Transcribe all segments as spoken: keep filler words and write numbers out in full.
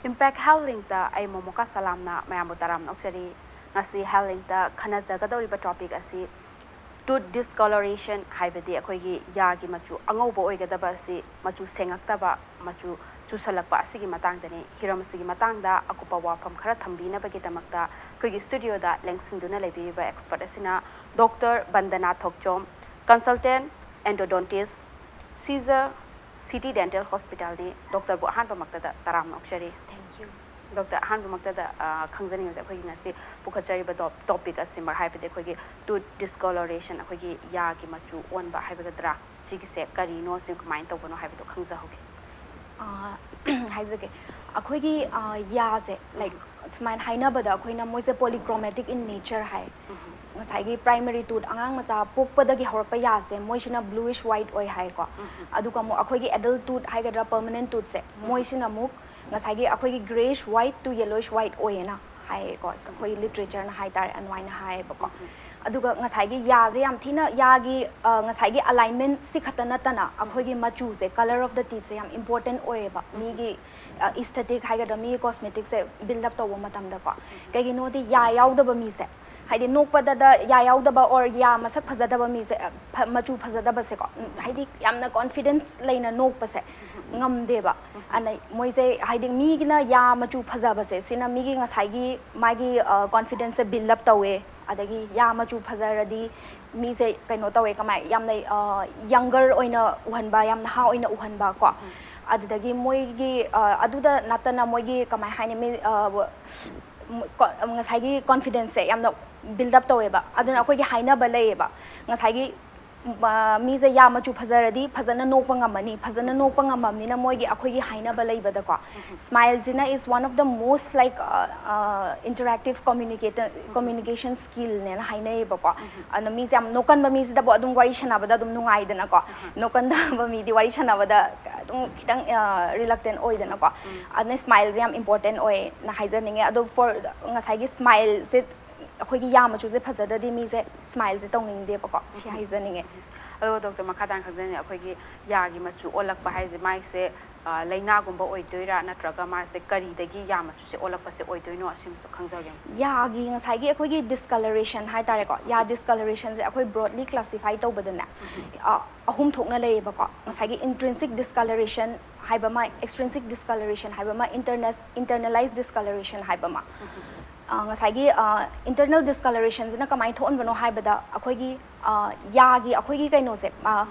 Impact Health Link ꯇ ꯑꯩ ꯃꯣꯃꯣꯀꯥ ꯁꯂꯥꯝꯅ ꯃꯌꯥꯝꯕꯨ ꯇꯔꯥꯝꯅ ꯑꯣꯛꯆꯔꯤ꯫ ꯉꯁꯤ Health Link ꯇ ꯈꯟꯅꯖꯒꯗꯧꯔꯤꯕ topic ꯑꯁꯤ tooth discoloration, ꯍꯥꯏꯕꯗꯤ ꯑꯩꯈꯣꯏꯒꯤ ꯌꯥꯒꯤ ꯃꯆꯨ ꯑꯉꯧꯕ ꯑꯣꯏꯒꯗꯕ ꯑꯁꯤ ꯃꯆꯨ ꯁꯦꯡꯉꯛꯇꯕ, ꯃꯆꯨ ꯆꯨꯁꯜꯂꯛꯄ ꯑꯁꯤꯒꯤ ꯃꯇꯥꯡꯗꯅꯤ꯫ ꯍꯤꯔꯝ ꯑꯁꯤꯒꯤ ꯃꯇꯥꯡꯗ ꯑꯀꯨꯞꯄ ꯋꯥꯐꯝ ꯈꯔ ꯊꯝꯕꯤꯅꯕꯒꯤꯗꯃꯛꯇ ꯑꯩꯈꯣꯏꯒꯤ studio ꯗ ꯂꯦꯡꯁꯤꯟꯗꯨꯅ ꯂꯩꯕꯤꯔꯤꯕ expert ꯑꯁꯤꯅ Doctor ꯕꯟꯗꯅꯥ ꯊꯣꯛꯆꯣꯝ, Consultant Endodontist, ꯁꯤꯖ City Dental Hospital ꯅꯤ꯫ Doctor ꯕꯨ ꯑꯍꯥꯟꯕꯃꯛꯇꯗ ꯇꯔꯥꯝꯅ ꯑꯣꯛꯆꯔꯤ꯫ Thank you. Doctor, ꯑꯍꯥꯟꯕꯃꯛꯇꯗ, ꯑ, ꯈꯪꯖꯅꯤꯡꯕꯁꯦ, ꯑꯩꯈꯣꯏꯒꯤ ꯉꯁꯤ ꯄꯨꯈꯠꯆꯔꯤꯕ top-, topic ꯑꯁꯤꯃꯛ, ꯍꯥꯏꯕꯗꯤ ꯑꯩꯈꯣꯏꯒꯤ tooth discoloration, ꯑꯩꯈꯣꯏꯒꯤ ꯌꯥꯒꯤ ꯃꯆꯨ ꯑꯣꯟꯕ ꯍꯥꯏꯕꯒꯗ꯭ꯔꯥ, ꯁꯤꯒꯤꯁꯦ ꯀꯔꯤꯅꯣ, ꯁꯤ ꯀꯃꯥꯏꯅ ꯇꯧꯕꯅꯣ ꯍꯥꯏꯕꯗꯣ ꯈꯪꯖꯍꯧꯒꯦ꯫ ꯑꯥ, ꯍꯥꯏꯖꯒꯦ꯫ ꯑꯩꯈꯣꯏꯒꯤ, ꯑꯥ, ꯌꯥꯁꯦ, like, ꯁꯨꯃꯥꯏꯅ ꯍꯥꯏꯅꯕꯗ ꯑꯩꯈꯣꯏꯅ ꯃꯣꯏꯁꯦ polychromatic in nature ꯍꯥꯏ꯫ ꯉꯁꯥꯏꯒꯤ primary tooth, ꯑꯉꯥꯡ ꯃꯆꯥ ꯄꯣꯛꯄꯗꯒꯤ ꯍꯧꯔꯛꯄ ꯌꯥꯁꯦ, ꯃꯣꯏꯁꯤꯅ bluish white ꯑꯣꯏ ꯍꯥꯏꯀꯣ꯫ ꯑꯗꯨꯒ ꯑꯃꯨꯛ ꯑꯩꯈꯣꯏꯒꯤ adult tooth ꯍꯥꯏꯒꯗ꯭ꯔꯥ, permanent tooth ꯁꯦ, ꯃꯣꯏꯁꯤꯅ ꯑꯃꯨꯛ ꯉꯁꯥꯏꯒꯤ ꯑꯩꯈꯣꯏꯒꯤ grayish white to yellowish white ꯑꯣꯏꯌꯦꯅ ꯍꯥꯏꯌꯦꯀꯣ, ꯑꯩꯈꯣꯏ literature ꯅ ꯍꯥꯏꯇꯥꯔꯦ, ꯑꯗꯨꯃꯥꯏꯅ ꯍꯥꯏꯌꯦꯕꯀꯣ꯫ ꯑꯗꯨꯒ ꯉꯁꯥꯏꯒꯤ ꯌꯥꯁꯦ ꯌꯥꯝ ꯊꯤꯅ ꯌꯥꯒꯤ, ꯑ, ꯉꯁꯥꯏꯒꯤ alignment ꯁꯤ ꯈꯛꯇ ꯅꯠꯇꯅ ꯑꯩꯈꯣꯏꯒꯤ ꯃꯆꯨꯁꯦ, colour of the teeth ꯁꯦ ꯌꯥꯝ important ꯑꯣꯏꯌꯦꯕ ꯃꯤꯒꯤ, ꯑ, aesthetic ꯍꯥꯏꯒꯗ꯭ꯔꯥ, ꯃꯤꯒꯤ cosmetic ꯁꯦ build up ꯇꯧꯕ ꯃꯇꯝꯗꯀꯣ꯫ ꯀꯩꯒꯤꯅꯣꯗꯤ ꯌꯥ ꯌꯥꯎꯗꯕ ꯃꯤꯁꯦ, ꯍꯥꯏꯗꯤ ꯅꯣꯛꯄꯗꯗ ꯌꯥ ꯌꯥꯎꯗꯕ or ꯌꯥ ꯃꯁꯛ ꯐꯖꯗꯕ ꯃꯤꯁꯦ, ꯑ, ꯐ-, ꯃꯆꯨ ꯐꯖꯗꯕꯁꯦꯀꯣ, ꯎꯝ, ꯍꯥꯏꯗꯤ ꯌꯥꯝꯅ confidence ꯂꯩꯅ ꯅꯣꯛꯄꯁꯦ ꯉꯝꯗꯦꯕ꯫ ꯑꯗ ꯃꯣꯏꯁꯦ, ꯍꯥꯏꯗꯤ ꯃꯤꯒꯤꯅ ꯌꯥ ꯃꯆꯨ ꯐꯖꯕꯁꯦ, ꯁꯤꯅ ꯃꯤꯒꯤ ꯉꯁꯥꯏꯒꯤ ꯃꯥꯒꯤ, ꯑ, confidence ꯁꯦ build up ꯇꯧꯋꯦ꯫ ꯑꯗꯒꯤ ꯌꯥ ꯃꯆꯨ ꯐꯖꯔꯗꯤ ꯃꯤꯁꯦ ꯀꯩꯅꯣ ꯇꯧꯋꯦ, ꯀꯃꯥꯏ, ꯌꯥꯝꯅ, ꯑ, younger ꯑꯣꯏꯅ ꯎꯍꯟꯕ, ꯌꯥꯝ ꯅꯍꯥ ꯑꯣꯏꯅ ꯎꯍꯟꯕ ꯀꯣ꯫ ꯑꯗꯨꯗꯒꯤ ꯃꯣꯏꯒꯤ, ꯑ, ꯑꯗꯨꯗ ꯅꯠꯇꯅ ꯃꯣꯏꯒꯤ ꯀꯃꯥꯏ ꯍꯥꯏꯅꯤ, ꯃꯤ, ꯑ, ꯀꯣ-, ꯉꯁꯥꯏꯒꯤ confidence ꯁꯦ ꯌꯥꯝꯅ build up ꯇꯧꯋꯦꯕ꯫ ꯑꯗꯨꯅ ꯑꯩꯈꯣꯏꯒꯤ ꯍꯥꯏꯅꯕ ꯂꯩꯌꯦꯕ, ꯉꯁꯥꯏꯒꯤ, ꯑ, ꯃꯤꯁꯦ ꯌꯥ ꯃꯆꯨ ꯐꯖꯔꯗꯤ ꯐꯖꯅ ꯅꯣꯛꯄ ꯉꯝꯃꯅꯤ, ꯐꯖꯅ ꯅꯣꯛꯄ ꯉꯝꯃꯝꯅꯤꯅ ꯃꯣꯏꯒꯤ, ꯑꯩꯈꯣꯏꯒꯤ ꯍꯥꯏꯅꯕ ꯂꯩꯕꯗꯀꯣ, smile ꯁꯤꯅ is one of the most, like, uh, uh, interactive communicator communication skill ꯅꯦꯅ ꯍꯥꯏꯅꯩꯌꯦꯕꯀꯣ꯫ ꯑꯗꯨꯅ ꯃꯤꯁꯦ ꯌꯥꯝ ꯅꯣꯛꯀꯟꯕ ꯃꯤꯁꯤꯗꯕꯨ ꯑꯗꯨꯝ ꯋꯥꯔꯤ ꯁꯥꯟꯅꯕꯗ ꯑꯗꯨꯝ ꯅꯨꯡꯉꯥꯏꯗꯅꯀꯣ꯫ ꯅꯣꯛꯀꯟꯗꯕ ꯃꯤꯗꯤ ꯋꯥꯔꯤ ꯁꯥꯟꯅꯕꯗ ꯑꯗꯨꯝ ꯈꯤꯇꯪ, ꯑ, reluctant ꯑꯣꯏꯗꯅꯀꯣ꯫ ꯑꯗꯨꯅ smile ꯁꯦ ꯌꯥꯝ important ꯑꯣꯏꯅ ꯍꯥꯏꯖꯅꯤꯡꯉꯦ꯫ ꯑꯗꯣ for ꯉꯁꯥꯏꯒꯤ smile ꯁꯦ ꯑꯩꯈꯣꯏꯒꯤ ꯌꯥ ꯃꯆꯨꯁꯦ ꯐꯖꯗ꯭ꯔꯗꯤ ꯃꯤꯁꯦ smile ꯁꯦ ꯇꯧꯅꯤꯡꯗꯦꯕꯀꯣ꯫ ꯁꯤ ꯍꯥꯏꯖꯅꯤꯡꯉꯦ꯫ ꯑꯗꯨꯒ ꯗꯣꯛꯇꯔ, ꯃꯈꯥ ꯇꯥꯅ ꯈꯪꯖꯅꯤꯡꯉꯤ, ꯑꯩꯈꯣꯏꯒꯤ ꯌꯥꯒꯤ ꯃꯆꯨ ꯑꯣꯜꯂꯛꯄ ꯍꯥꯏꯁꯦ ꯃꯥꯏꯁꯦ ꯑ, ꯂꯥꯏꯅꯥꯒꯨꯝꯕ ꯑꯣꯏꯗꯣꯏꯔꯥ, ꯅꯠꯇ꯭ꯔꯒ ꯃꯥꯁꯦ ꯀꯔꯤꯗꯒꯤ ꯌꯥ ꯃꯆꯨꯁꯦ ꯑꯣꯜꯂꯛꯄꯁꯦ ꯑꯣꯏꯗꯣꯏꯅꯣ, ꯑꯁꯤꯃꯁꯨ ꯈꯪꯖꯒꯦ꯫ ꯌꯥꯒꯤ ꯉꯁꯥꯏꯒꯤ ꯑꯩꯈꯣꯏꯒꯤ ꯗꯤꯁꯀꯂꯔꯦꯁꯟ ꯍꯥꯏꯇꯥꯔꯦꯀꯣ, ꯌꯥ ꯗꯤꯁꯀꯂꯔꯦꯁꯟꯁꯦ ꯑꯩꯈꯣꯏ ꯕ꯭ꯔꯣꯗꯂꯤ ꯀ꯭ꯂꯥꯁꯤꯐꯥꯏ ꯇꯧꯕꯗꯅꯦ, ꯑ, ꯑꯍꯨꯝ ꯊꯣꯛꯅ ꯂꯩꯌꯦꯕꯀꯣ꯫ ꯉꯁꯥꯏꯒꯤ ꯏꯟꯇ꯭ꯔꯤꯟꯁꯤꯛ ꯗꯤꯁꯀꯂꯔꯦꯁꯟ ꯍꯥꯏꯕ ꯑꯃ, ꯑꯦꯛꯁꯇ꯭ꯔꯤꯟꯁꯤꯛ ꯗꯤꯁꯀꯂꯔꯦꯁꯟ ꯍꯥꯏꯕ ꯑꯃ, ꯏꯟꯇꯔꯅꯦꯁ-, ꯏꯟꯇꯔꯅꯦꯂꯥꯏꯁ ꯗꯤꯁꯀꯂꯔꯦꯁꯟ ꯍꯥꯏꯕ ꯑꯃ꯫ ꯑ, ꯉꯁꯥꯏꯒꯤ, ꯑ, ꯏꯟꯇꯔꯅꯦꯜ ꯗꯤꯁꯀꯂꯔꯦꯁꯟꯁꯤꯅ ꯀꯃꯥꯏꯅ ꯊꯣꯛꯍꯟꯕꯅꯣ ꯍꯥꯏꯕꯗ, ꯑꯩꯈꯣꯏꯒꯤ, ꯑ, ꯌꯥꯒꯤ ꯑꯩꯈꯣꯏꯒꯤ ꯀꯩꯅꯣꯁꯦ, ꯑ,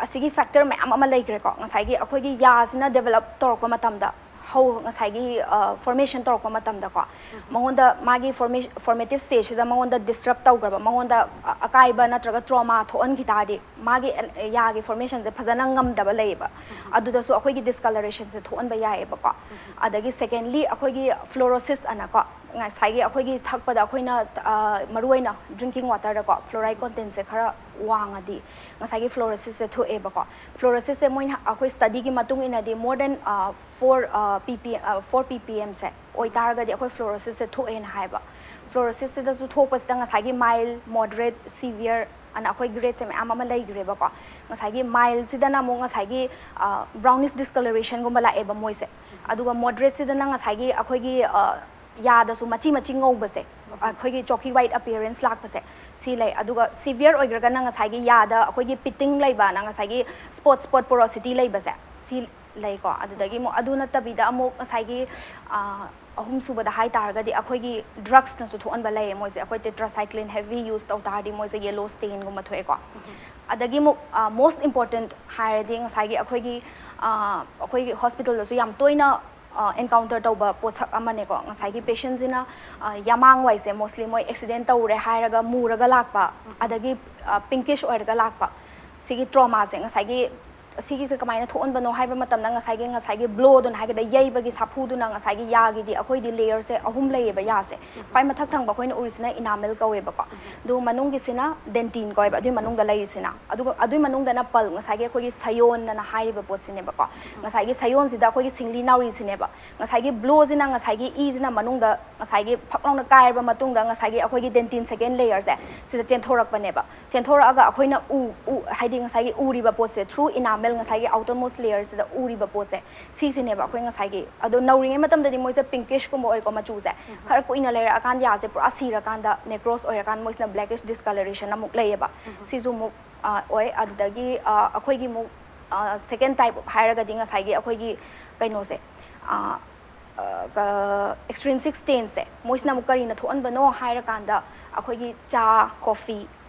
ꯑꯁꯤꯒꯤ ꯐꯦꯛꯇꯔ ꯃꯌꯥꯝ ꯑꯃ ꯂꯩꯈ꯭ꯔꯦꯀꯣ꯫ ꯉꯁꯥꯏꯒꯤ ꯑꯩꯈꯣꯏꯒꯤ ꯌꯥꯁꯤꯅ ꯗꯦꯕꯂꯞ ꯇꯧꯔꯛꯄ ꯃꯇꯝꯗ, ꯍꯧ-, ꯉꯁꯥꯏꯒꯤ, ꯑ, ꯐꯣꯔꯃꯦꯁꯟ ꯇꯧꯔꯛꯄ ꯃꯇꯝꯗꯀꯣ, ꯃꯉꯣꯟꯗ ꯃꯥꯒꯤ ꯐꯣꯔꯃꯦ-, ꯐꯣꯔꯃꯦꯇꯤꯞ ꯁ꯭ꯇꯦꯖꯁꯤꯗ ꯃꯉꯣꯟꯗ ꯗꯤꯁꯔꯞ ꯇꯧꯈ꯭ꯔꯕ, ꯃꯉꯣꯟꯗ, ꯑ, ꯑꯀꯥꯏꯕ ꯅꯠꯇ꯭ꯔꯒ ꯇ꯭ꯔꯣꯃꯥ ꯊꯣꯛꯍꯟꯈꯤ ꯇꯥꯔꯗꯤ, ꯃꯥꯒꯤ ꯑꯦꯟ-, ꯌꯥꯒꯤ ꯐꯣꯔꯃꯦꯁꯟꯁꯦ ꯐꯖꯅ ꯉꯝꯗꯕ ꯂꯩꯌꯦꯕ꯫ ꯑꯗꯨꯗꯁꯨ ꯑꯩꯈꯣꯏꯒꯤ ꯗꯤꯁꯀꯂꯔꯦꯁꯟꯁꯦ ꯊꯣꯛꯍꯟꯕ ꯌꯥꯏꯌꯦꯕꯀꯣ꯫ ꯑꯗꯒꯤ ꯁꯦꯀꯦꯟꯂꯤ, ꯑꯩꯈꯣꯏꯒꯤ ꯐ꯭ꯂꯣꯔꯣꯁꯤꯁ ꯑꯅꯀꯣ, ꯉꯁꯥꯏꯒꯤ ꯑꯩꯈꯣꯏꯒꯤ ꯊꯛꯄꯗ ꯑꯩꯈꯣꯏꯅ, ꯑ, ꯃꯔꯨꯑꯣꯏꯅ ꯗ꯭ꯔꯤꯡꯀꯤꯡ ꯋꯥꯇꯔꯗꯀꯣ ꯐ꯭ꯂꯣꯔꯥꯏꯗ ꯀꯣꯟꯇꯦꯟꯁꯦ ꯈꯔ ꯋꯥꯡꯉꯗꯤ ꯉꯁꯥꯏꯒꯤ ꯐ꯭ꯂꯣꯔꯣꯁꯤꯁꯁꯦ ꯊꯣꯛꯑꯦꯕꯀꯣ꯫ ꯐ꯭ꯂꯣꯔꯣꯁꯤꯁꯁꯦ ꯃꯣꯏꯅ, ꯑꯩꯈꯣꯏ ꯁ꯭ꯇꯗꯤꯒꯤ ꯃꯇꯨꯡ ꯏꯟꯅꯗꯤ more than, ꯑ, four, ꯑ, ꯄꯤ ꯄꯤ, ꯑ, four ꯄꯤ ꯄꯤ ꯑꯦꯝꯁꯦ ꯑꯣꯏꯇꯥꯔꯒꯗꯤ ꯑꯩꯈꯣꯏ ꯐ꯭ꯂꯣꯔꯣꯁꯤꯁꯁꯦ ꯊꯣꯛꯑꯦꯅ ꯍꯥꯏꯕ꯫ ꯐ꯭ꯂꯣꯔꯣꯁꯤꯁꯁꯤꯗꯁꯨ ꯊꯣꯛꯄꯁꯤꯗ ꯉꯁꯥꯏꯒꯤ ꯃꯥꯏꯜ, ꯃꯣꯗꯔꯦꯠ, ꯁꯤꯚꯤꯌꯔ ꯑꯅ ꯑꯩꯈꯣꯏ ꯒ꯭ꯔꯦꯗꯁꯦ ꯃꯌꯥꯝ ꯑꯃ ꯂꯩꯈ꯭ꯔꯦꯕꯀꯣ꯫ ꯉꯁꯥꯏꯒꯤ ꯃꯥꯏꯜꯁꯤꯗꯅ ꯑꯃꯨꯛ ꯉꯁꯥꯏꯒꯤ, ꯑ, ꯕ꯭ꯔꯥꯎꯅꯤꯁ ꯗꯤꯁꯀꯂꯔꯦꯁꯟꯒꯨꯝꯕ ꯂꯥꯛꯑꯦꯕ ꯃꯣꯏꯁꯦ꯫ ꯑꯗꯨꯒ ꯃꯣꯗꯔꯦꯠꯁꯤꯗꯅ ꯉꯁꯥꯏꯒꯤ ꯑꯩꯈꯣꯏꯒꯤ, ꯑ, ꯌꯥꯗꯁꯨ ꯃꯆꯤ ꯃꯆꯤ ꯉꯧꯕꯁꯦ, ꯑꯩꯈꯣꯏꯒꯤ ꯆꯣꯀꯤ ꯋꯥꯏꯠ ꯑꯄꯤꯌꯔꯦꯟꯁ ꯂꯥꯛꯄꯁꯦ, ꯁꯤ ꯂꯩ꯫ ꯑꯗꯨꯒ ꯁꯤꯚꯤꯌꯔ ꯑꯣꯏꯈ꯭ꯔꯒꯅ ꯉꯁꯥꯏꯒꯤ ꯌꯥꯗ ꯑꯩꯈꯣꯏꯒꯤ ꯄꯤꯇꯤꯡ ꯂꯩꯕꯅ ꯉꯁꯥꯏꯒꯤ ꯁ꯭ꯄꯣꯠ ꯁ꯭ꯄꯣꯠ ꯄꯣꯔꯣꯁꯤꯇꯤ ꯂꯩꯕꯁꯦ, ꯁꯤ ꯂꯩꯀꯣ꯫ ꯑꯗꯨꯗꯒꯤ ꯑꯃꯨꯛ ꯑꯗꯨ ꯅꯠꯇꯕꯤꯗ ꯑꯃꯨꯛ ꯉꯁꯥꯏꯒꯤ, ꯑ, ꯑꯍꯨꯝꯁꯨꯕꯗ ꯍꯥꯏ ꯇꯥꯔꯒꯗꯤ ꯑꯩꯈꯣꯏꯒꯤ ꯗ꯭ꯔꯛꯁꯅꯁꯨ ꯊꯣꯛꯍꯟꯕ ꯂꯩꯌꯦ ꯃꯣꯏꯁꯦ꯫ ꯑꯩꯈꯣꯏ ꯇꯦꯇ꯭ꯔꯥꯁꯥꯏꯀ꯭ꯂꯤꯟ ꯍꯦꯚꯤ ꯌꯨꯁ ꯇꯧ ꯇꯥꯔꯗꯤ ꯃꯣꯏꯁꯦ ꯌꯦꯂꯣ ꯁ꯭ꯇꯦꯟꯒꯨꯝꯕ ꯊꯣꯛꯑꯦꯀꯣ꯫ ꯑꯗꯒꯤ ꯑꯃꯨꯛ, ꯑ, ꯃꯣꯁ ꯏꯝꯄꯣꯔꯇꯦꯟꯠ ꯍꯥꯏꯔꯗꯤ ꯉꯁꯥꯏꯒꯤ ꯑꯩꯈꯣꯏꯒꯤ, ꯑ, ꯑꯩꯈꯣꯏꯒꯤ ꯍꯣꯁꯄꯤꯇꯥꯜꯗꯁꯨ ꯌꯥꯝ ꯇꯣꯏꯅ, ꯑ, ꯑꯦꯟꯀꯥꯎꯟꯇꯔ ꯇꯧꯕ ꯄꯣꯠꯁꯛ ꯑꯃꯅꯦꯀꯣ꯫ ꯉꯁꯥꯏꯒꯤ ꯄꯦꯁꯦꯟꯁꯤꯅ, ꯑ, ꯌꯥꯃꯥꯡ ꯋꯥꯏꯁꯦ ꯃꯣꯁꯂꯤ ꯃꯣꯏ ꯑꯦꯛꯁꯤꯗꯦꯟ ꯇꯧꯔꯦ ꯍꯥꯏꯔꯒ ꯃꯨꯔꯒ ꯂꯥꯛꯄ, ꯑꯗꯒꯤ, ꯑ, ꯄꯤꯡꯀꯤꯁ ꯑꯣꯏꯔꯒ ꯂꯥꯛꯄ, ꯁꯤꯒꯤ ꯇ꯭ꯔꯣꯃꯥꯁꯦ ꯉꯁꯥꯏꯒꯤ ꯁꯤꯒꯤꯁꯦ ꯀꯃꯥꯏꯅ ꯊꯣꯛꯍꯟꯕꯅꯣ ꯍꯥꯏꯕ ꯃꯇꯝꯗ ꯉꯁꯥꯏꯒꯤ ꯉꯁꯥꯏꯒꯤ ꯕ꯭ꯂꯣꯗꯨꯅ ꯍꯥꯏꯒꯗ꯭ꯔꯥ, ꯌꯩꯕꯒꯤ ꯁꯥꯐꯨꯗꯨꯅ ꯉꯁꯥꯏꯒꯤ ꯌꯥꯒꯤꯗꯤ ꯑꯩꯈꯣꯏꯗꯤ ꯂꯦꯌꯔꯁꯦ ꯑꯍꯨꯝ ꯂꯩꯌꯦꯕ ꯌꯥꯁꯦ꯫ ꯈ꯭ꯋꯥꯏ ꯃꯊꯛ ꯊꯪꯕ ꯑꯩꯈꯣꯏꯅ ꯎꯔꯤꯁꯤꯅ ꯏꯅꯥꯃꯦꯜ ꯀꯧꯋꯦꯕꯀꯣ꯫ ꯑꯗꯨ ꯃꯅꯨꯡꯒꯤꯁꯤꯅ ꯗꯦꯟꯇꯤꯟ ꯀꯧꯋꯦꯕ, ꯑꯗꯨꯏ ꯃꯅꯨꯡꯗ ꯂꯩꯔꯤꯁꯤꯅ꯫ ꯑꯗꯨꯒ ꯑꯗꯨꯏ ꯃꯅꯨꯡꯗꯅ ꯄꯜ, ꯉꯁꯥꯏꯒꯤ ꯑꯩꯈꯣꯏꯒꯤ ꯁꯌꯣꯟꯅ ꯍꯥꯏꯔꯤꯕ ꯄꯣꯠꯁꯤꯅꯦꯕꯀꯣ꯫ ꯉꯁꯥꯏꯒꯤ ꯁꯌꯣꯟꯁꯤꯗ ꯑꯩꯈꯣꯏꯒꯤ ꯁꯤꯡꯂꯤ ꯅꯥꯎꯔꯤꯁꯤꯅꯦꯕ꯫ ꯉꯁꯥꯏꯒꯤ ꯕ꯭ꯂꯣꯁꯤꯅ ꯉꯁꯥꯏꯒꯤ ꯏꯁꯤꯅ ꯃꯅꯨꯡꯗ ꯉꯁꯥꯏꯒꯤ ꯐꯛ ꯂꯥꯎꯅ ꯀꯥꯏꯔꯕ ꯃꯇꯨꯡꯗ ꯉꯁꯥꯏꯒꯤ ꯑꯩꯈꯣꯏꯒꯤ ꯗꯦꯟꯇꯤꯟ ꯁꯦꯀꯦꯟ ꯂꯦꯌꯔꯁꯦ ꯁꯤꯗ ꯆꯦꯟꯊꯣꯔꯛꯄꯅꯦꯕ꯫ ꯆꯦꯟꯊꯣꯔꯛꯑꯒ ꯑꯩꯈꯣꯏꯅ ꯎ, ꯎ, ꯍꯥꯏꯗꯤ ꯉꯁꯥꯏꯒꯤ ꯎꯔꯤꯕ ꯄꯣꯠꯁꯦ through enamel, ꯉꯁꯥꯏꯒꯤ outermost layerꯁꯤꯗ ꯎꯔꯤꯕ ꯄꯣꯠꯁꯦ ꯁꯤꯁꯤꯅꯦꯕ ꯑꯩꯈꯣꯏ ꯉꯁꯥꯏꯒꯤ꯫ ꯑꯗꯣ ꯅꯧꯔꯤꯉꯩ ꯃꯇꯝꯗꯗꯤ ꯃꯣꯏꯁꯦ ꯄꯤꯡꯀꯤꯁꯀꯨꯝꯕ ꯑꯣꯏꯀꯣ ꯃꯆꯨꯁꯦ꯫ ꯈꯔ ꯀꯨꯏꯅ ꯂꯩꯔꯛꯑꯀꯥꯟꯗ ꯌꯥꯁꯦ ꯄꯨꯔꯥ ꯁꯤꯔꯀꯥꯟꯗ, ꯅꯦꯀ꯭ꯔꯣꯁ ꯑꯣꯏꯔꯀꯥꯟꯗ ꯃꯣꯏꯁꯤꯅ ꯕ꯭ꯂꯦꯀꯤꯁ ꯗꯤꯁꯀꯂꯔꯦꯁꯟ ꯑꯃꯨꯛ ꯂꯩꯌꯦꯕ꯫ ꯁꯤꯁꯨ ꯑꯃꯨꯛ ꯑ, ꯑꯣꯏ꯫ ꯑꯗꯨꯗꯒꯤ ꯑ, ꯑꯩꯈꯣꯏꯒꯤ ꯑꯃꯨꯛ ꯁꯦꯀꯦꯟ ꯇꯥꯏꯞ ꯍꯥꯏꯔꯒꯗꯤ ꯉꯁꯥꯏꯒꯤ ꯑꯩꯈꯣꯏꯒꯤ ꯀꯩꯅꯣꯁꯦ, ꯑꯦꯛꯁꯇ꯭ꯔꯤꯟꯁꯤꯛ ꯁ꯭ꯇꯦꯟꯁꯦ ꯃꯣꯏꯁꯤꯅ ꯑꯃꯨꯛ ꯀꯔꯤꯅ ꯊꯣꯛꯍꯟꯕꯅꯣ ꯍꯥꯏꯔꯀꯥꯟꯗ ꯑꯩꯈꯣꯏꯒꯤ ꯆꯥ, ꯀꯣꯐꯤ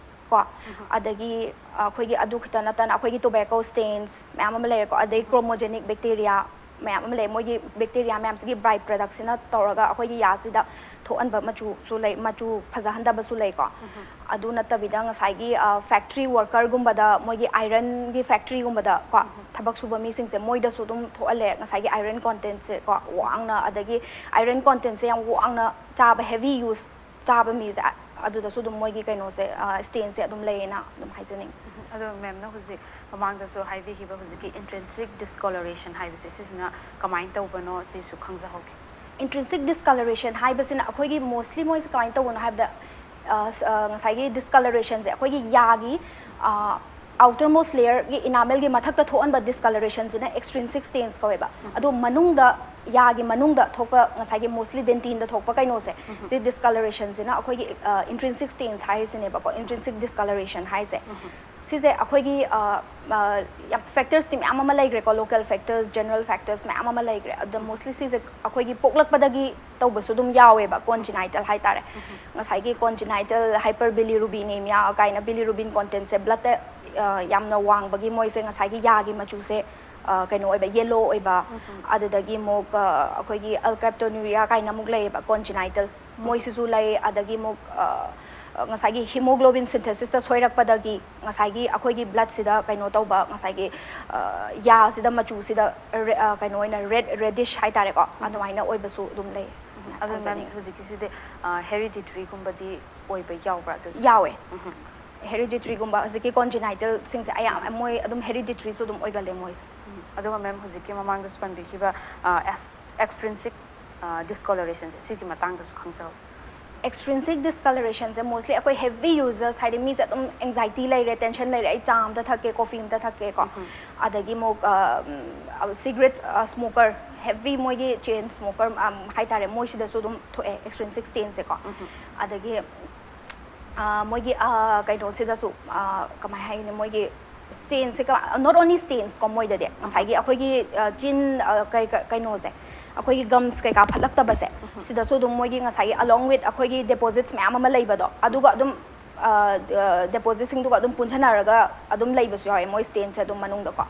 ꯀꯣ, ꯑꯗꯒꯤ ꯑꯩꯈꯣꯏꯒꯤ ꯑꯗꯨ ꯈꯛꯇ ꯅꯠꯇꯅ ꯑꯩꯈꯣꯏꯒꯤ ꯇꯣꯕꯦꯀꯣ ꯁ꯭ꯇꯦꯟꯁ ꯃꯌꯥꯝ ꯑꯃ ꯂꯩꯔꯦꯀꯣ, ꯑꯗꯩ ꯀ꯭ꯔꯣꯃꯣꯖꯦꯅꯤꯛ ꯕꯦꯛꯇꯦꯔꯤꯌꯥ ꯃꯌꯥꯝ ꯑꯃ ꯂꯩ꯫ ꯃꯣꯏꯒꯤ ꯕꯦꯛꯇꯦꯔꯤꯌꯥ ꯃꯌꯥꯝꯁꯤꯒꯤ ꯕꯥꯏ ꯄ꯭ꯔꯗꯛꯁꯤꯅ ꯇꯧꯔꯒ ꯑꯩꯈꯣꯏꯒꯤ ꯌꯥꯁꯤꯗ ꯊꯣꯛꯍꯟꯕ ꯃꯆꯨꯁꯨ ꯂꯩ, ꯃꯆꯨ ꯐꯖꯍꯟꯗꯕꯁꯨ ꯂꯩꯀꯣ꯫ ꯑꯗꯨ ꯅꯠꯇꯕꯤꯗ ꯉꯁꯥꯏꯒꯤ ꯐꯦꯛꯇ꯭ꯔꯤ ꯋꯥꯔꯀꯔꯒꯨꯝꯕꯗ, ꯃꯣꯏꯒꯤ ꯑꯥꯏꯔꯟꯒꯤ ꯐꯦꯛꯇ꯭ꯔꯤꯒꯨꯝꯕꯗ ꯀꯣ, ꯊꯕꯛ ꯁꯨꯕ ꯃꯤꯁꯤꯡꯁꯦ ꯃꯣꯏꯗꯁꯨ ꯑꯗꯨꯝ ꯊꯣꯛꯍꯜꯂꯦ ꯉꯁꯥꯏꯒꯤ ꯑꯥꯏꯔꯟ ꯀꯣꯟꯇꯦꯟꯁꯦ ꯀꯣ, ꯋꯥꯡꯅ꯫ ꯑꯗꯒꯤ ꯑꯥꯏꯔꯟ ꯀꯣꯟꯇꯦꯟꯁꯦ ꯌꯥꯝ ꯋꯥꯡꯅ ꯆꯥꯕ, ꯍꯦꯚꯤ ꯌꯨꯁ ꯆꯥꯕ ꯃꯤꯁꯦ ꯑꯗꯨꯗꯁꯨ ꯑꯗꯨꯝ ꯃꯣꯏꯒꯤ ꯀꯩꯅꯣꯁꯦ, ꯁ꯭ꯇꯦꯟꯁꯦ ꯑꯗꯨꯝ ꯂꯩꯌꯦꯅ ꯑꯗꯨꯝ ꯍꯥꯏꯖꯅꯤꯡꯉꯤ꯫ ꯑꯗꯣ ꯃꯦꯝꯅ ꯍꯧꯖꯤꯛ ꯃꯃꯥꯡꯗꯁꯨ ꯍꯥꯏꯕꯤꯈꯤꯕ ꯍꯧꯖꯤꯛꯀꯤ ꯏꯟꯇ꯭ꯔꯤꯟꯁꯤꯛ ꯗꯤꯁꯀꯣꯂꯣꯔꯦꯁꯟ ꯍꯥꯏꯕꯁꯦ, ꯁꯤꯁꯤꯅ ꯀꯃꯥꯏꯅ ꯇꯧꯕꯅꯣ, ꯁꯤꯁꯨ ꯈꯪꯖꯍꯧꯒꯦ꯫ ꯏꯟꯇ꯭ꯔꯤꯟꯁꯤꯛ ꯗꯤꯁꯀꯂꯔꯦꯁꯟ ꯍꯥꯏꯕꯁꯤꯅ ꯑꯩꯈꯣꯏꯒꯤ ꯃꯣꯁꯂꯤ ꯃꯣꯏꯁꯦ ꯀꯃꯥꯏꯅ ꯇꯧꯕꯅꯣ ꯍꯥꯏꯕꯗ, ꯑ, ꯁ-, ꯑ, ꯉꯁꯥꯏꯒꯤ ꯗꯤꯁꯀꯂꯔꯦꯁꯟꯁꯦ ꯑꯩꯈꯣꯏꯒꯤ ꯌꯥꯒꯤ ꯑꯥꯎꯇꯔ ꯃꯣꯁ ꯂꯦꯌꯔꯒꯤ ꯏꯅꯥꯃꯦꯜꯒꯤ ꯃꯊꯛꯇ ꯊꯣꯛꯍꯟꯕ ꯗꯤꯁꯀꯂꯔꯦꯁꯟꯁꯤꯅ ꯑꯦꯛꯁꯇ꯭ꯔꯤꯟꯁꯤꯛ ꯁ꯭ꯇꯦꯟꯁ ꯀꯧꯋꯦꯕ꯫ ꯑꯗꯣ ꯃꯅꯨꯡꯗ, ꯌꯥꯒꯤ ꯃꯅꯨꯡꯗ ꯊꯣꯛꯄ ꯉꯁꯥꯏꯒꯤ ꯃꯣꯁꯂꯤ ꯗꯦꯟꯇꯤꯟꯗ ꯊꯣꯛꯄ ꯀꯩꯅꯣꯁꯦ, ꯁꯤ ꯗꯤꯁꯀꯂꯔꯦꯁꯟꯁꯤꯅ ꯑꯩꯈꯣꯏꯒꯤ ꯏꯟꯇ꯭ꯔꯤꯟꯁꯤꯛ ꯁ꯭ꯇꯦꯟꯁ ꯍꯥꯏꯔꯤꯁꯤꯅꯦꯕꯀꯣ, ꯏꯟꯇ꯭ꯔꯤꯟꯁꯤꯛ ꯗꯤꯁꯀꯂꯔꯦꯁꯟ ꯍꯥꯏꯁꯦ꯫ ꯁꯤꯁꯦ ꯑꯩꯈꯣꯏꯒꯤ, ꯑ, ꯑ, ꯌꯥꯝ ꯐꯦꯛꯇꯔꯁꯇꯤ ꯃꯌꯥꯝ ꯑꯃ ꯂꯩꯈ꯭ꯔꯦꯀꯣ, ꯂꯣꯀꯦꯜ ꯐꯦꯛꯇꯔꯁ, ꯖꯦꯅꯔꯦꯜ ꯐꯦꯛꯇꯔꯁ ꯃꯌꯥꯝ ꯑꯃ ꯂꯩꯈ꯭ꯔꯦ꯫ ꯑꯗꯣ ꯃꯣꯁꯂꯤ ꯁꯤꯁꯦ ꯑꯩꯈꯣꯏꯒꯤ ꯄꯣꯛꯂꯛꯄꯗꯒꯤ ꯇꯧꯕꯁꯨ ꯑꯗꯨꯝ ꯌꯥꯎꯋꯦꯕ, ꯀꯣꯟꯖꯤꯅꯥꯏꯇꯜ ꯍꯥꯏꯇꯥꯔꯦ꯫ ꯉꯁꯥꯏꯒꯤ ꯀꯣꯟꯖꯤꯅꯥꯏꯇꯜ ꯍꯥꯏꯄꯔ ꯕꯤꯂꯤꯔꯨꯕꯤꯅꯦꯃꯤꯌꯥ ꯀꯥꯏꯅ, ꯕꯤꯂꯤꯔꯨꯕꯤꯟ ꯀꯣꯟꯇꯦꯟꯁꯦ ꯕ꯭ꯂꯠꯇ, ꯑ, ꯌꯥꯝꯅ ꯋꯥꯡꯕꯒꯤ ꯃꯣꯏꯁꯦ ꯉꯁꯥꯏꯒꯤ ꯌꯥꯒꯤ ꯃꯆꯨꯁꯦ, ꯑ, ꯀꯩꯅꯣ ꯑꯣꯏꯕ, ꯌꯦꯂꯣ ꯑꯣꯏꯕ꯫ ꯑꯗꯨꯗꯒꯤ ꯑꯃꯨꯛ, ꯑ, ꯑꯩꯈꯣꯏꯒꯤ ꯑꯜꯀꯦꯞꯇꯣꯅ꯭ꯌꯨꯔꯤꯌꯥ ꯀꯥꯏꯅ ꯑꯃꯨꯛ ꯂꯩꯌꯦꯕ, ꯀꯣꯟꯖꯤꯅꯥꯏꯇꯜ꯫ ꯃꯣꯏꯁꯤꯁꯨ ꯂꯩ꯫ ꯑꯗꯒꯤ ꯑꯃꯨꯛ, ꯑ, ꯑ, ꯉꯁꯥꯏꯒꯤ hemoglobin synthesis ꯇ ꯁꯣꯏꯔꯛꯄꯗꯒꯤ ꯉꯁꯥꯏꯒꯤ ꯑꯩꯈꯣꯏꯒꯤ blood ꯁꯤꯗ ꯀꯩꯅꯣ ꯇꯧꯕ, ꯉꯁꯥꯏꯒꯤ, ꯑ, ꯌꯥꯁꯤꯗ ꯃꯆꯨꯁꯤꯗ ꯔꯦ-, ꯑ, ꯀꯩꯅꯣ ꯑꯣꯏꯅ red, reddish ꯍꯥꯏꯇꯥꯔꯦꯀꯣ, ꯑꯗꯨꯃꯥꯏꯅ ꯑꯣꯏꯕꯁꯨ ꯑꯗꯨꯝ ꯂꯩ꯫ ꯑꯗꯨ ꯃꯦꯝ, ꯍꯧꯖꯤꯛꯀꯤꯁꯤꯗꯤ ꯍꯦꯔꯤꯗꯤꯇꯔꯤꯒꯨꯝꯕꯗꯤ ꯑꯣꯏꯕ ꯌꯥꯎꯕ꯭ꯔꯥ? ꯑꯗꯨ ꯌꯥꯎꯋꯦ꯫ ꯍꯦꯔꯤꯗꯤꯇꯔꯤꯒꯨꯝꯕ ꯍꯧꯖꯤꯛꯀꯤ congenital ꯁꯤꯡꯁꯦ ꯑꯌꯥꯝꯕ ꯃꯣꯏ ꯑꯗꯨꯝ ꯍꯦꯔꯤꯗꯤꯇꯔꯤꯁꯨ ꯑꯗꯨꯝ ꯑꯣꯏꯒꯜꯂꯦ ꯃꯣꯏꯁꯦ꯫ ꯎꯝ꯫ ꯑꯗꯨꯒ ꯃꯦꯝ, ꯍꯧꯖꯤꯛꯀꯤ ꯃꯃꯥꯡꯗꯁꯨ ꯄꯟꯕꯤꯈꯤꯕ, ꯑ, ꯑꯦꯛꯁ-, extrinsic, ꯑ, discoloration ꯁꯦ, ꯁꯤꯒꯤ ꯃꯇꯥꯡꯗꯁꯨ ꯈꯪꯖꯍꯧ꯫ Extrinsic discoloration ꯁꯦ mostly ꯑꯩꯈꯣꯏ heavy users, ꯍꯥꯏꯗꯤ ꯃꯤꯁꯦ ꯑꯗꯨꯝ anxiety ꯂꯩꯔꯦ, tension ꯂꯩꯔꯦ, ꯑꯩ ꯆꯥ ꯑꯝꯇ ꯊꯛꯀꯦ, coffee ꯑꯝꯇ ꯊꯛꯀꯦꯀꯣ, ꯑꯗꯒꯤ ꯑꯃꯨꯛ, ꯑ, ꯎꯝ, cigarette, ꯑ, smoker, heavy ꯃꯣꯏꯒꯤ chain smoker, ꯑꯝ, ꯍꯥꯏꯇꯥꯔꯦ, ꯃꯣꯏꯁꯤꯗꯁꯨ ꯑꯗꯨꯝ ꯊꯣꯛꯑꯦ extrinsic stain ꯁꯦꯀꯣ꯫ ꯑꯗꯒꯤ, ꯑ, ꯃꯣꯏꯒꯤ, ꯑ, ꯀꯩꯅꯣꯁꯤꯗꯁꯨ, ꯑ, ꯀꯃꯥꯏ ꯍꯥꯏꯅꯤ, ꯃꯣꯏꯒꯤ stain ꯁꯦ ꯀ-, not only stains ꯀꯣ, ꯃꯣꯏꯗꯗꯤ ꯉꯁꯥꯏꯒꯤ ꯑꯩꯈꯣꯏꯒꯤ, ꯑ, chin, ꯑ, ꯀꯩ-, ꯀ-, ꯀꯩꯅꯣꯁꯦ, ꯑꯩꯈꯣꯏꯒꯤ gums ꯀꯩꯀꯥ ꯐꯠꯂꯛꯇꯕꯁꯦ, ꯁꯤꯗꯁꯨ ꯑꯗꯨꯝ ꯃꯣꯏꯒꯤ ꯉꯁꯥꯏꯒꯤ along with ꯑꯩꯈꯣꯏꯒꯤ deposits ꯃꯌꯥꯝ ꯑꯃ ꯂꯩꯕꯗꯣ, ꯑꯗꯨꯒ ꯑꯗꯨꯝ, ꯑ, ꯑ, deposits ꯁꯤꯡꯗꯨꯒ ꯑꯗꯨꯝ ꯄꯨꯟꯁꯤꯟꯅꯔꯒ ꯑꯗꯨꯝ ꯂꯩꯕꯁꯨ ꯌꯥꯎꯋꯦ ꯃꯣꯏ stain ꯁꯦ ꯑꯗꯨꯝ ꯃꯅꯨꯡꯗꯀꯣ꯫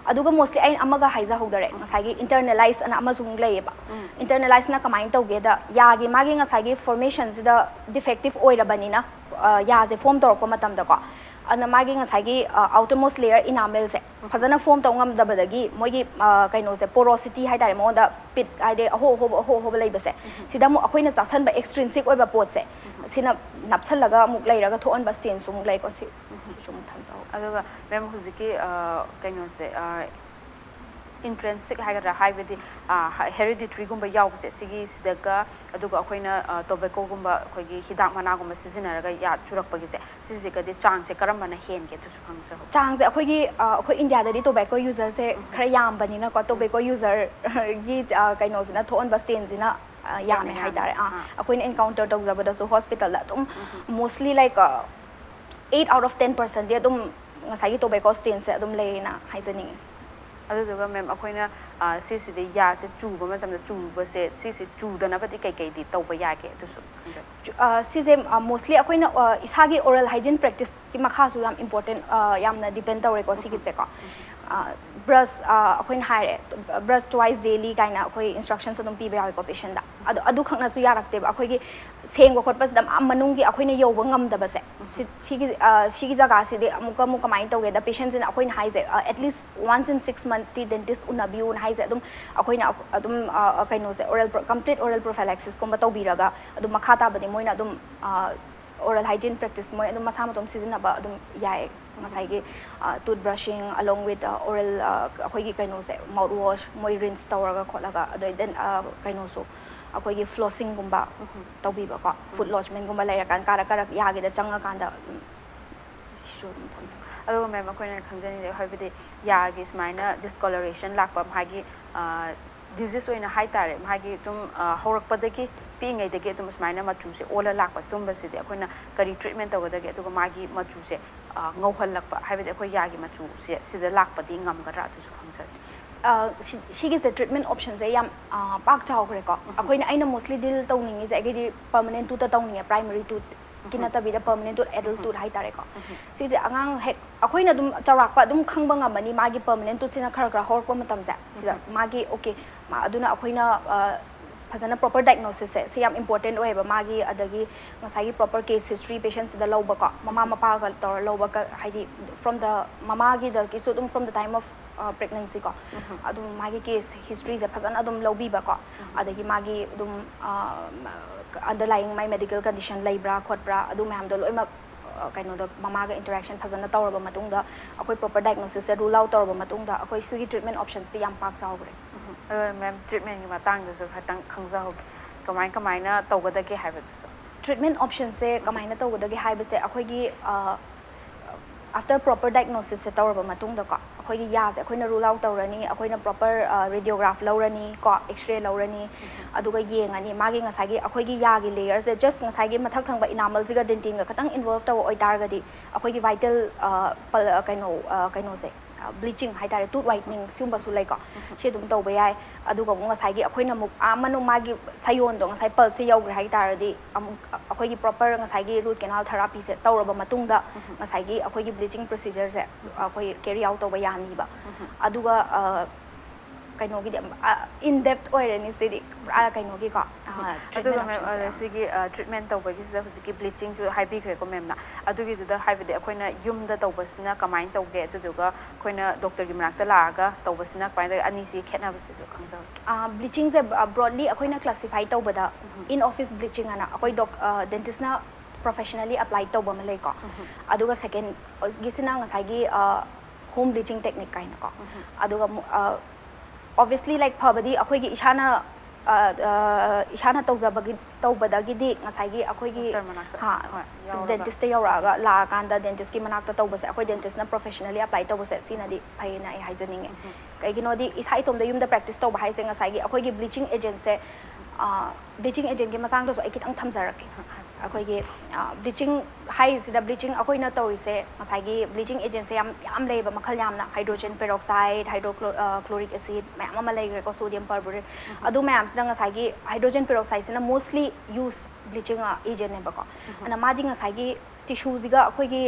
ꯑꯗꯨꯒ mostly ꯑꯩꯅ ꯑꯃꯒ ꯍꯥꯏꯖꯍꯧꯗꯔꯦ, ꯉꯁꯥꯏꯒꯤ internalize ꯑꯅ ꯑꯃꯁꯨ ꯑꯃꯨꯛ ꯂꯩꯌꯦꯕ꯫ Internalize ꯅ ꯀꯃꯥꯏꯅ ꯇꯧꯒꯦꯗ, ꯌꯥꯒꯤ ꯃꯥꯒꯤ ꯉꯁꯥꯏꯒꯤ formation ꯁꯤꯗ defective ꯑꯣꯏꯔꯕꯅꯤꯅ, ꯑ, ꯌꯥꯁꯦ form ꯇꯧꯔꯛꯄ ꯃꯇꯝꯗꯀꯣ, ꯑꯗꯨꯅ ꯃꯥꯒꯤ ꯉꯁꯥꯏꯒꯤ, ꯑ, outermost layer enamel ꯁꯦ ꯐꯖꯅ form ꯇꯧ ꯉꯝꯗꯕꯗꯒꯤ ꯃꯣꯏꯒꯤ, ꯑ, ꯀꯩꯅꯣꯁꯦ, porosity ꯍꯥꯏꯇꯥꯔꯦ, ꯃꯉꯣꯟꯗ pit ꯍꯥꯏꯗꯤ ꯑꯍꯣ ꯑꯍꯣꯕ, ꯑꯍꯣ ꯑꯍꯣꯕ ꯂꯩꯕꯁꯦ, ꯁꯤꯗ ꯑꯃꯨꯛ ꯑꯩꯈꯣꯏꯅ ꯆꯥꯁꯟꯕ extrinsic ꯑꯣꯏꯕ ꯄꯣꯠꯁꯦ, ꯁꯤꯅ ꯅꯞꯁꯜꯂꯒ ꯑꯃꯨꯛ ꯂꯩꯔꯒ ꯊꯣꯛꯍꯟꯕ stain ꯁꯨ ꯑꯃꯨꯛ ꯂꯩꯀꯣ꯫ ꯁꯤ, ꯁꯤꯁꯨ ꯑꯃꯨꯛ ꯊꯝꯖꯍꯧ꯫ ꯑꯗꯨꯒ ꯃꯦꯝ, ꯍꯧꯖꯤꯛꯀꯤ, ꯑ, ꯀꯩꯅꯣꯁꯦ, ꯑ, intrinsic ꯍꯥꯏꯒꯗ꯭ꯔꯥ, ꯍꯥꯏꯕꯗꯤ, ꯑ, ꯍ-, hereditary ꯒꯨꯝꯕ ꯌꯥꯎꯕꯁꯦ, ꯁꯤꯒꯤꯁꯤꯗꯒ, ꯑꯗꯨꯒ ꯑꯩꯈꯣꯏꯅ, ꯑ, tobacco ꯒꯨꯝꯕ, ꯑꯩꯈꯣꯏꯒꯤ ꯍꯤꯗꯥꯛ ꯃꯅꯥꯒꯨꯝꯕ ꯁꯤꯖꯤꯟꯅꯔꯒ ꯌꯥ ꯆꯨꯔꯛꯄꯒꯤꯁꯦ, ꯁꯤꯁꯤꯒꯗꯤ ꯆꯥꯡꯁꯦ ꯀꯔꯝꯕꯅ ꯍꯦꯟꯒꯦ ꯑꯗꯨꯁꯨ ꯈꯪꯖꯍꯧ꯫ ꯆꯥꯡꯁꯦ ꯑꯩꯈꯣꯏꯒꯤ, ꯑ, ꯑꯩꯈꯣꯏ ꯏꯟꯗꯤꯌꯥꯗꯗꯤ tobacco user ꯁꯦ ꯈꯔ ꯌꯥꯝꯕꯅꯤꯅꯀꯣ, tobacco user ꯒꯤ, ꯑ, ꯀꯩꯅꯣꯁꯤꯅ ꯊꯣꯛꯍꯟꯕ stain ꯁꯤꯅ, ꯑ, ꯌꯥꯝꯃꯦ ꯍꯦꯟꯅ ꯌꯥꯝꯃꯦ꯫ ꯍꯥꯏꯇꯥꯔꯦ꯫ ꯑꯥ, ꯑꯥ꯫ ꯑꯩꯈꯣꯏꯅ encounter ꯇꯧꯖꯕꯗꯁꯨ hospital ꯗ ꯑꯗꯨꯝ mostly, like, ꯑ, eight out of ten percent ꯗꯤ ꯑꯗꯨꯝ ꯉꯁꯥꯏꯒꯤ tobacco stain ꯁꯦ ꯑꯗꯨꯝ ꯂꯩꯌꯦꯅ ꯍꯥꯏꯖꯅꯤꯡꯉꯤ꯫ ꯑꯗꯨꯗꯨꯒ ꯃꯦꯝ, ꯑꯩꯈꯣꯏꯅ ꯑ, ꯁꯤꯁꯤꯗꯤ ꯌꯥꯁꯦ ꯆꯨꯕ ꯃꯇꯝꯗ ꯆꯨꯕꯁꯦ, ꯁꯤꯁꯦ ꯆꯨꯗꯅꯕꯗꯤ ꯀꯩꯀꯩꯗꯤ ꯇꯧꯕ ꯌꯥꯒꯦ? ꯑꯗꯨꯁꯨ ꯈꯪꯖꯩ꯫ ꯆꯨ- ꯑ, ꯁꯤꯁꯦ ꯃꯣꯁꯂꯤ ꯑꯩꯈꯣꯏꯅ ꯑ, ꯏꯁꯥꯒꯤ oral hygiene practiceꯀꯤ ꯃꯈꯥꯁꯨ ꯌꯥꯝ important, ꯌꯥꯝꯅ depend ꯇꯧꯔꯦꯀꯣ ꯁꯤꯒꯤꯁꯦꯀꯣ꯫ ꯕ꯭ꯔꯁ ꯑꯩꯈꯣꯏꯅ ꯍꯥꯏꯔꯦ, ꯕ꯭ꯔꯁ twice daily ꯀꯥꯏꯅ ꯑꯩꯈꯣꯏ instructions ꯑꯗꯨꯝ ꯄꯤꯕ ꯌꯥꯎꯋꯦꯀꯣ patientꯗ꯫ ꯑꯗꯣ ꯑꯗꯨꯈꯛꯅꯁꯨ ꯌꯥꯔꯛꯇꯦꯕ, ꯑꯩꯈꯣꯏꯒꯤ ꯁꯦꯡꯕ ꯈꯣꯠꯄꯁꯤꯗ ꯑꯥ ꯃꯅꯨꯡꯒꯤ ꯑꯩꯈꯣꯏꯅ ꯌꯧꯕ ꯉꯝꯗꯕꯁꯦ꯫ ꯁꯤ- ꯁꯤꯒꯤ ꯑ, ꯁꯤꯒꯤ ꯖꯒꯥꯁꯤꯗꯤ ꯑꯃꯨꯛꯀ ꯑꯃꯨꯛ ꯀꯃꯥꯏꯅ ꯇꯧꯒꯦꯗ, patientꯁꯤꯅ ꯑꯩꯈꯣꯏꯅ ꯍꯥꯏꯁꯦ, at least once in six monthsꯇꯤ dentist ꯎꯅꯕꯤꯌꯨꯅ ꯍꯥꯏꯁꯦ꯫ ꯑꯗꯨꯝ ꯑꯩꯈꯣꯏꯅ ꯑꯗꯨꯝ ꯑ, ꯀꯩꯅꯣꯁꯦ, oral pro- complete oral prophylactisꯀꯨꯝꯕ ꯇꯧꯕꯤꯔꯒ ꯑꯗꯨꯝ ꯃꯈꯥ ꯇꯥꯕꯗꯤ ꯃꯣꯏꯅ ꯑꯗꯨꯝ oral hygiene practice ꯃꯣꯏ ꯑꯗꯨꯝ ꯃꯁꯥ ꯃꯇꯣꯝ ꯁꯤꯖꯤꯟꯅꯕ ꯑꯗꯨꯝ ꯌꯥꯏ꯫ ꯉꯁꯥꯏꯒꯤ tooth brushing along with oral, ꯑꯩꯈꯣꯏꯒꯤ ꯀꯩꯅꯣꯁꯦ, mouth wash, ꯃꯣꯏ rinse ꯇꯧꯔꯒ ꯈꯣꯠꯂꯒ, ꯑꯗꯩ then ꯀꯩꯅꯣꯁꯨ, ꯑꯩꯈꯣꯏꯒꯤ flossingꯒꯨꯝꯕ ꯇꯧꯕꯤꯕꯀꯣ, food lodgementꯒꯨꯝꯕ ꯂꯩꯔꯀꯥꯟꯗ, ꯀꯥꯔꯛ ꯀꯥꯔꯛ ꯌꯥꯒꯤꯗ ꯆꯪꯉꯀꯥꯟꯗ, ꯎꯝ, ꯁꯤꯁꯨ ꯑꯗꯨꯝ ꯊꯝꯖꯩ꯫ ꯑꯗꯨꯒ ꯃꯦꯝ, ꯑꯩꯈꯣꯏꯅ ꯈꯪꯖꯅꯤꯡꯉꯤꯁꯦ, ꯍꯥꯏꯕꯗꯤ ꯌꯥꯒꯤ ꯁꯨꯃꯥꯏꯅ discoloration ꯂꯥꯛꯄ, ꯃꯥꯒꯤ disease ꯑꯣꯏꯅ ꯍꯥꯏꯇꯥꯔꯦ, ꯃꯥꯒꯤ ꯑꯗꯨꯝ ꯍꯧꯔꯛꯄꯗꯒꯤ, ꯄꯤꯛꯏꯉꯩꯗꯒꯤ ꯑꯗꯨꯝ ꯁꯨꯃꯥꯏꯅ ꯃꯆꯨꯁꯦ ꯑꯣꯜꯂ ꯂꯥꯛꯄ, ꯁꯨꯝꯕꯁꯤꯗꯤ ꯑꯩꯈꯣꯏꯅ ꯀꯔꯤ treatment ꯇꯧꯒꯗꯒꯦ? ꯑꯗꯨꯒ ꯃꯥꯒꯤ ꯃꯆꯨꯁꯦ ꯉꯧꯍꯜꯂꯛꯄ, ꯍꯥꯏꯕꯗꯤ ꯑꯩꯈꯣꯏ ꯌꯥꯒꯤ ꯃꯆꯨꯁꯦ ꯁꯤꯗ ꯂꯥꯛꯄꯗꯤ ꯉꯝꯒꯗ꯭ꯔꯥ? ꯑꯗꯨꯁꯨ ꯈꯪꯖꯅꯤꯡꯉꯤ꯫ ꯁꯤꯒꯤꯁꯦ treatment optionꯁꯦ ꯌꯥꯝ ꯄꯥꯛ ꯆꯥꯎꯈ꯭ꯔꯦꯀꯣ꯫ ꯑꯩꯈꯣꯏꯅ, ꯑꯩꯅ mostly deal ꯇꯧꯅꯤꯡꯉꯤꯁꯦ, ꯑꯩꯒꯤꯗꯤ permanent toothꯇ ꯇꯧꯅꯤꯡꯉꯦ, primary toothꯀꯤ ꯅꯠꯇꯕꯤꯗ permanent tooth, adult tooth ꯍꯥꯏꯇꯥꯔꯦꯀꯣ꯫ ꯁꯤꯁꯦ ꯑꯉꯥꯡ ꯍꯦꯛ, ꯑꯩꯈꯣꯏꯅ ꯑꯗꯨꯝ ꯆꯥꯎꯔꯥꯛꯄ ꯑꯗꯨꯝ ꯈꯪꯕ ꯉꯝꯃꯅꯤ, ꯃꯥꯒꯤ permanent toothꯁꯤꯅ ꯈꯔ ꯈꯔ ꯍꯧꯔꯛꯄ ꯃꯇꯝꯁꯦ ꯁꯤꯗ꯫ ꯃꯥꯒꯤ okay, ꯑꯗꯨꯅ ꯑꯩꯈꯣꯏꯅ ꯐꯖꯅ proper diagnosisꯁꯦ ꯁꯤ ꯌꯥꯝ important ꯑꯣꯏꯌꯦꯕ꯫ ꯃꯥꯒꯤ, ꯑꯗꯒꯤ ꯉꯁꯥꯏꯒꯤ proper case history patientꯁꯤꯗ ꯂꯧꯕꯀꯣ, ꯃꯃꯥ ꯃꯄꯥꯒ ꯇꯧꯔ ꯂꯧꯕ, ꯍꯥꯏꯗꯤ from the ꯃꯃꯥꯒꯤꯗꯒꯤꯁꯨ ꯑꯗꯨꯝ from the time of pregnancyꯀꯣ, ꯑꯗꯨꯝ ꯃꯥꯒꯤ case historyꯁꯦ ꯐꯖꯅ ꯑꯗꯨꯝ ꯂꯧꯕꯤꯕꯀꯣ꯫ ꯑꯗꯒꯤ ꯃꯥꯒꯤ ꯑꯗꯨꯝ underlying ꯃꯥꯏ medical condition ꯂꯩꯕ꯭ꯔꯥ ꯈꯣꯠꯄ꯭ꯔꯥ, ꯑꯗꯨ ꯃꯌꯥꯝꯗꯣ ꯂꯣꯏꯅꯃꯛ ꯀꯩꯅꯣꯗꯣ, ꯃꯃꯥꯒ interaction ꯐꯖꯅ ꯇꯧꯔꯕ ꯃꯇꯨꯡꯗ, ꯑꯩꯈꯣꯏ proper diagnosisꯁꯦ rule out ꯇꯧꯔꯕ ꯃꯇꯨꯡꯗ, ꯑꯩꯈꯣꯏ ꯁꯤꯒꯤ treatment optionsꯇꯤ ꯌꯥꯝ ꯄꯥꯛ ꯆꯥꯎꯈ꯭ꯔꯦ꯫ ꯑꯗꯨꯒ ꯃꯦꯝ, treatmentꯀꯤ ꯃꯇꯥꯡꯗꯁꯨ ꯈꯤꯇꯪ ꯈꯪꯖꯍꯧꯒꯦ, ꯀꯃꯥꯏ ꯀꯃꯥꯏꯅ ꯇꯧꯒꯗꯒꯦ ꯍꯥꯏꯕꯗꯨꯁꯨ꯫ Treatment optionꯁꯦ ꯀꯃꯥꯏꯅ ꯇꯧꯒꯗꯒꯦ ꯍꯥꯏꯕꯁꯦ, ꯑꯩꯈꯣꯏꯒꯤ After proper diagnosis ꯁꯦ ꯇꯧꯔꯕ ꯃꯇꯨꯡꯗꯀꯣ, ꯑꯩꯈꯣꯏꯒꯤ ꯌꯥꯁꯦ ꯑꯩꯈꯣꯏꯅ rule out ꯇꯧꯔꯅꯤ, ꯑꯩꯈꯣꯏꯅ proper radiograph ꯂꯧꯔꯅꯤ ꯀꯣ, X-ray ꯂꯧꯔꯅꯤ, ꯑꯗꯨꯒ ꯌꯦꯡꯉꯅꯤ ꯃꯥꯒꯤ ꯉꯁꯥꯏꯒꯤ ꯑꯩꯈꯣꯏꯒꯤ ꯌꯥꯒꯤ layer ꯁꯦ, just ꯉꯁꯥꯏꯒꯤ ꯃꯊꯛ ꯊꯪꯕ enamel ꯁꯤꯒ dentin ꯒ ꯈꯇꯪ involve ꯇꯧꯕ ꯑꯣꯏꯇꯥꯔꯒꯗꯤ, ꯑꯩꯈꯣꯏꯒꯤ vital ꯀꯩꯅꯣ ꯀꯩꯅꯣꯁꯦ, bleaching ꯍꯥꯏꯇꯥꯔꯦ, tooth whitening ꯁꯤꯒꯨꯝꯕꯁꯨ ꯂꯩꯀꯣ꯫ ꯁꯤ ꯑꯗꯨꯝ ꯇꯧꯕ ꯌꯥꯏ꯫ ꯑꯗꯨꯒ ꯑꯃꯨꯛ ꯉꯁꯥꯏꯒꯤ ꯑꯩꯈꯣꯏꯅ ꯑꯃꯨꯛ ꯑꯥ ꯃꯅꯨꯡ ꯃꯥꯒꯤ ꯁꯌꯣꯟꯗꯣ ꯉꯁꯥꯏ pulp ꯁꯦ ꯌꯧꯈ꯭ꯔꯦ ꯍꯥꯏꯇꯥꯔꯗꯤ, ꯑꯃꯨꯛ ꯑꯩꯈꯣꯏꯒꯤ proper ꯉꯁꯥꯏꯒꯤ root canal therapy ꯁꯦ ꯇꯧꯔꯕ ꯃꯇꯨꯡꯗ ꯉꯁꯥꯏꯒꯤ ꯑꯩꯈꯣꯏꯒꯤ bleaching procedure ꯁꯦ ꯑꯩꯈꯣꯏ carry out ꯇꯧꯕ ꯌꯥꯅꯤꯕ꯫ ꯑꯗꯨꯒ ꯀꯩꯅꯣꯒꯤꯗꯤ in depth ꯑꯣꯏꯔꯅꯤ ꯁꯤꯗꯤ, ꯄꯨꯔꯥ ꯀꯩꯅꯣꯒꯤꯀꯣ꯫ ꯑꯗꯨꯒ ꯃꯦꯝ, ꯁꯤꯒꯤ treatment ꯇꯧꯕꯒꯤꯁꯤꯗ ꯍꯧꯖꯤꯛꯀꯤ bleaching ꯁꯨ ꯍꯥꯏꯕꯤꯈ꯭ꯔꯦꯀꯣ ꯃꯦꯝꯅ꯫ ꯑꯗꯨꯒꯤꯗꯨꯗ ꯍꯥꯏꯕꯗꯤ ꯑꯩꯈꯣꯏꯅ ꯌꯨꯝꯗ ꯇꯧꯕꯁꯤꯅ ꯀꯃꯥꯏꯅ ꯇꯧꯒꯦ, ꯑꯗꯨꯗꯨꯒ ꯑꯩꯈꯣꯏꯅ doctor ꯒꯤ ꯃꯅꯥꯛꯇ ꯂꯥꯛꯑꯒ ꯇꯧꯕꯁꯤꯅ ꯀꯃꯥꯏꯅ ꯇꯧꯒꯦ, ꯑꯅꯤꯁꯤ ꯈꯦꯠꯅꯕꯁꯤꯁꯨ ꯈꯪꯖꯍꯧꯒꯦ꯫ Bleaching ꯁꯦ broadly ꯑꯩꯈꯣꯏꯅ classify ꯇꯧꯕꯗ in office bleaching ꯑꯅ ꯑꯩꯈꯣꯏ dentist ꯅ professionally apply ꯇꯧꯕ ꯑꯃ ꯂꯩꯀꯣ꯫ ꯑꯗꯨꯒ second ꯒꯤꯁꯤꯅ ꯉꯁꯥꯏꯒꯤ home bleaching technique ꯀꯥꯏꯅꯀꯣ꯫ ꯑꯗꯨꯒ obviously like ꯐꯕꯗꯤ ꯑꯩꯈꯣꯏꯒꯤ ꯏꯁꯥꯅ ꯏꯁꯥꯅ ꯇꯧꯖꯕꯒꯤ ꯇꯧꯕꯗꯒꯤꯗꯤ ꯉꯁꯥꯏꯒꯤ ꯑꯩꯈꯣꯏꯒꯤ Doctor ꯃꯅꯥꯛꯇ꯫ ꯍꯥ, ꯍꯣꯏ, ꯌꯥꯎꯔꯒ꯫ dentist ꯇ ꯌꯧꯔꯛꯑꯒ ꯂꯥꯛꯑꯀꯥꯟꯗ dentist ꯀꯤ ꯃꯅꯥꯛꯇ ꯇꯧꯕꯁꯦ, ꯑꯩꯈꯣꯏ dentist ꯅ professionally apply ꯇꯧꯕꯁꯦ, ꯁꯤꯅꯗꯤ ꯐꯩꯌꯦꯅ ꯑꯩ ꯍꯥꯏꯖꯅꯤꯡꯉꯦ꯫ ꯀꯩꯒꯤꯅꯣꯗꯤ ꯏꯁꯥ ꯏꯇꯣꯝꯗ ꯌꯨꯝꯗ practice ꯇꯧꯕ ꯍꯥꯏꯁꯦ, ꯉꯁꯥꯏꯒꯤ ꯑꯩꯈꯣꯏꯒꯤ bleaching agent ꯁꯦ, bleaching agent ꯀꯤ ꯃꯇꯥꯡꯗꯁꯨ ꯑꯩ ꯈꯤꯇꯪ ꯊꯝꯖꯔꯛꯀꯦ꯫ ꯑꯩꯈꯣꯏꯒꯤ bleaching ꯍꯥꯏꯔꯤꯁꯤꯗ, bleaching ꯑꯩꯈꯣꯏꯅ ꯇꯧꯔꯤꯁꯦ ꯉꯁꯥꯏꯒꯤ bleaching agent ꯁꯦ ꯌꯥꯝ ꯌꯥꯝ ꯂꯩꯌꯦꯕ, ꯃꯈꯜ ꯌꯥꯝꯅ꯫ Hydrogen peroxide, hydrochloric acid, ꯃꯌꯥꯝ ꯑꯃ ꯂꯩꯈ꯭ꯔꯦꯀꯣ, sodium perborate꯫ ꯑꯗꯨ ꯃꯌꯥꯝꯁꯤꯅ ꯉꯁꯥꯏꯒꯤ hydrogen peroxide ꯁꯤꯅ mostly use bleaching agent ꯅꯦꯕꯀꯣ꯫ ꯑꯗꯨꯅ ꯃꯥꯗꯤ ꯉꯁꯥꯏꯒꯤ tissue ꯁꯤꯒ ꯑꯩꯈꯣꯏꯒꯤ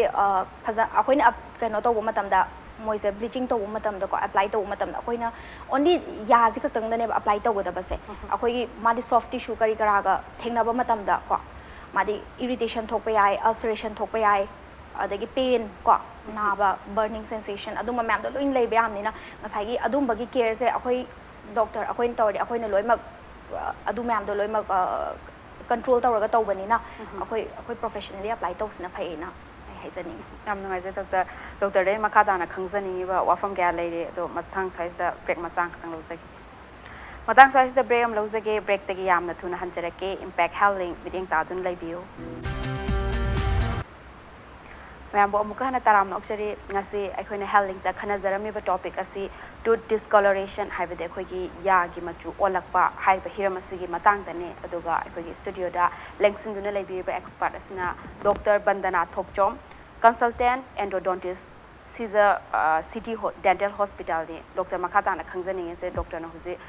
ꯐꯖ ꯑꯩꯈꯣꯏꯅ ꯀꯩꯅꯣ ꯇꯧꯕ ꯃꯇꯝꯗ, ꯃꯣꯏꯁꯦ bleaching ꯇꯧꯕ ꯃꯇꯝꯗꯀꯣ, apply ꯇꯧꯕ ꯃꯇꯝꯗ ꯑꯩꯈꯣꯏꯅ only ꯌꯥꯁꯤ ꯈꯛꯇꯪꯗꯅꯦꯕ apply ꯇꯧꯒꯗꯕꯁꯦ꯫ ꯑꯩꯈꯣꯏꯒꯤ ꯃꯥꯗꯤ soft tissue ꯀꯔꯤ ꯀꯔꯥꯒ ꯊꯦꯡꯅꯕ ꯃꯇꯝꯗ ꯀꯣ, ꯃꯥꯗꯤ irritation ꯊꯣꯛꯄ ꯌꯥꯏ, ulceration ꯊꯣꯛꯄ ꯌꯥꯏ, ꯑꯗꯒꯤ pain ꯀꯣ, ꯅꯥꯕ, burning sensation, ꯑꯗꯨꯝꯕ ꯃꯌꯥꯝꯗꯣ ꯂꯣꯏꯅ ꯂꯩꯕ ꯌꯥꯕꯅꯤꯅ, ꯉꯁꯥꯏꯒꯤ ꯑꯗꯨꯝꯕꯒꯤ care ꯁꯦ ꯑꯩꯈꯣꯏ doctor ꯑꯩꯈꯣꯏꯅ ꯇꯧꯔꯗꯤ ꯑꯩꯈꯣꯏꯅ ꯂꯣꯏꯅꯃꯛ ꯑꯗꯨ ꯃꯌꯥꯝꯗꯣ ꯂꯣꯏꯅꯃꯛ control ꯇꯧꯔꯒ ꯇꯧꯕꯅꯤꯅ, ꯑꯩꯈꯣꯏ ꯑꯩꯈꯣꯏ professionally apply ꯇꯧꯕꯁꯤꯅ ꯐꯩꯌꯦꯅ ꯑꯩ ꯍꯥꯏꯖꯅꯤꯡꯉꯤ꯫ ꯌꯥꯝ ꯅꯨꯡꯉꯥꯏꯖꯩ doctor꯫ Doctor ꯗꯒꯤ ꯃꯈꯥ ꯇꯥꯅ ꯈꯪꯖꯅꯤꯡꯉꯤꯕ ꯋꯥꯐꯝ ꯀꯌꯥ ꯂꯩꯔꯤ, ꯑꯗꯣ ꯃꯊꯪ ꯁ꯭ꯋꯥꯏꯁꯤꯗ break ꯃꯆꯥ ꯑꯃꯈꯛꯇꯪ ꯂꯧꯖꯒꯦ꯫ ꯃꯇꯥꯡ ꯁ꯭ꯋꯥꯏꯁꯤꯗ break ꯑꯃ ꯂꯧꯖꯒꯦ꯫ Break ꯇꯒꯤ ꯌꯥꯝꯅ ꯊꯨꯅ ꯍꯟꯖꯔꯛꯀꯦ꯫ Impact Health Link ꯃꯤꯠꯌꯦꯡ ꯇꯥꯗꯨꯅ ꯂꯩꯕꯤꯌꯨ꯫ ꯃꯌꯥꯝꯕꯨ ꯑꯃꯨꯛꯀ ꯍꯟꯅ ꯇꯔꯥꯝꯅ ꯑꯣꯛꯆꯔꯤ꯫ ꯉꯁꯤ ꯑꯩꯈꯣꯏꯅ ꯍꯦꯜꯊ ꯂꯤꯡꯛꯇ ꯈꯟꯅꯖꯔꯝꯃꯤꯕ ꯇꯣꯄꯤꯛ ꯑꯁꯤ ꯇꯨꯠ ꯗꯤꯁꯀꯣꯂꯣꯔꯦꯁꯟ, ꯍꯥꯏꯕꯗꯤ ꯑꯩꯈꯣꯏꯒꯤ ꯌꯥꯒꯤ ꯃꯆꯨ ꯑꯣꯜꯂꯛꯄ ꯍꯥꯏꯔꯤꯕ ꯍꯤꯔꯝ ꯑꯁꯤꯒꯤ ꯃꯇꯥꯡꯗꯅꯤ꯫ ꯑꯗꯨꯒ ꯑꯩꯈꯣꯏꯒꯤ ꯁ꯭ꯇꯨꯗꯤꯑꯣꯗ ꯂꯦꯡꯁꯤꯟꯗꯨꯅ ꯂꯩꯕꯤꯔꯤꯕ ꯑꯦꯛꯁꯄꯥꯔꯠ ꯑꯁꯤꯅ ꯗꯣꯛꯇꯔ ꯕꯟꯗꯅꯥ ꯊꯣꯛꯆꯣꯝ, ꯀꯟꯁꯜꯇꯦꯟꯠ ꯑꯦꯟꯗꯣꯗꯣꯟꯇꯤꯁ, ꯁꯤꯖ ꯁꯤꯇꯤ ꯗꯦꯟꯇꯦꯜ ꯍꯣꯁꯄꯤꯇꯥꯜꯅꯤ꯫ ꯗꯣꯛꯇꯔ, ꯃꯈꯥ ꯇꯥꯅ ꯈꯪꯖꯅꯤꯡꯉꯤꯁꯦ, ꯗꯣꯛꯇꯔꯅ ꯍꯧꯖꯤꯛ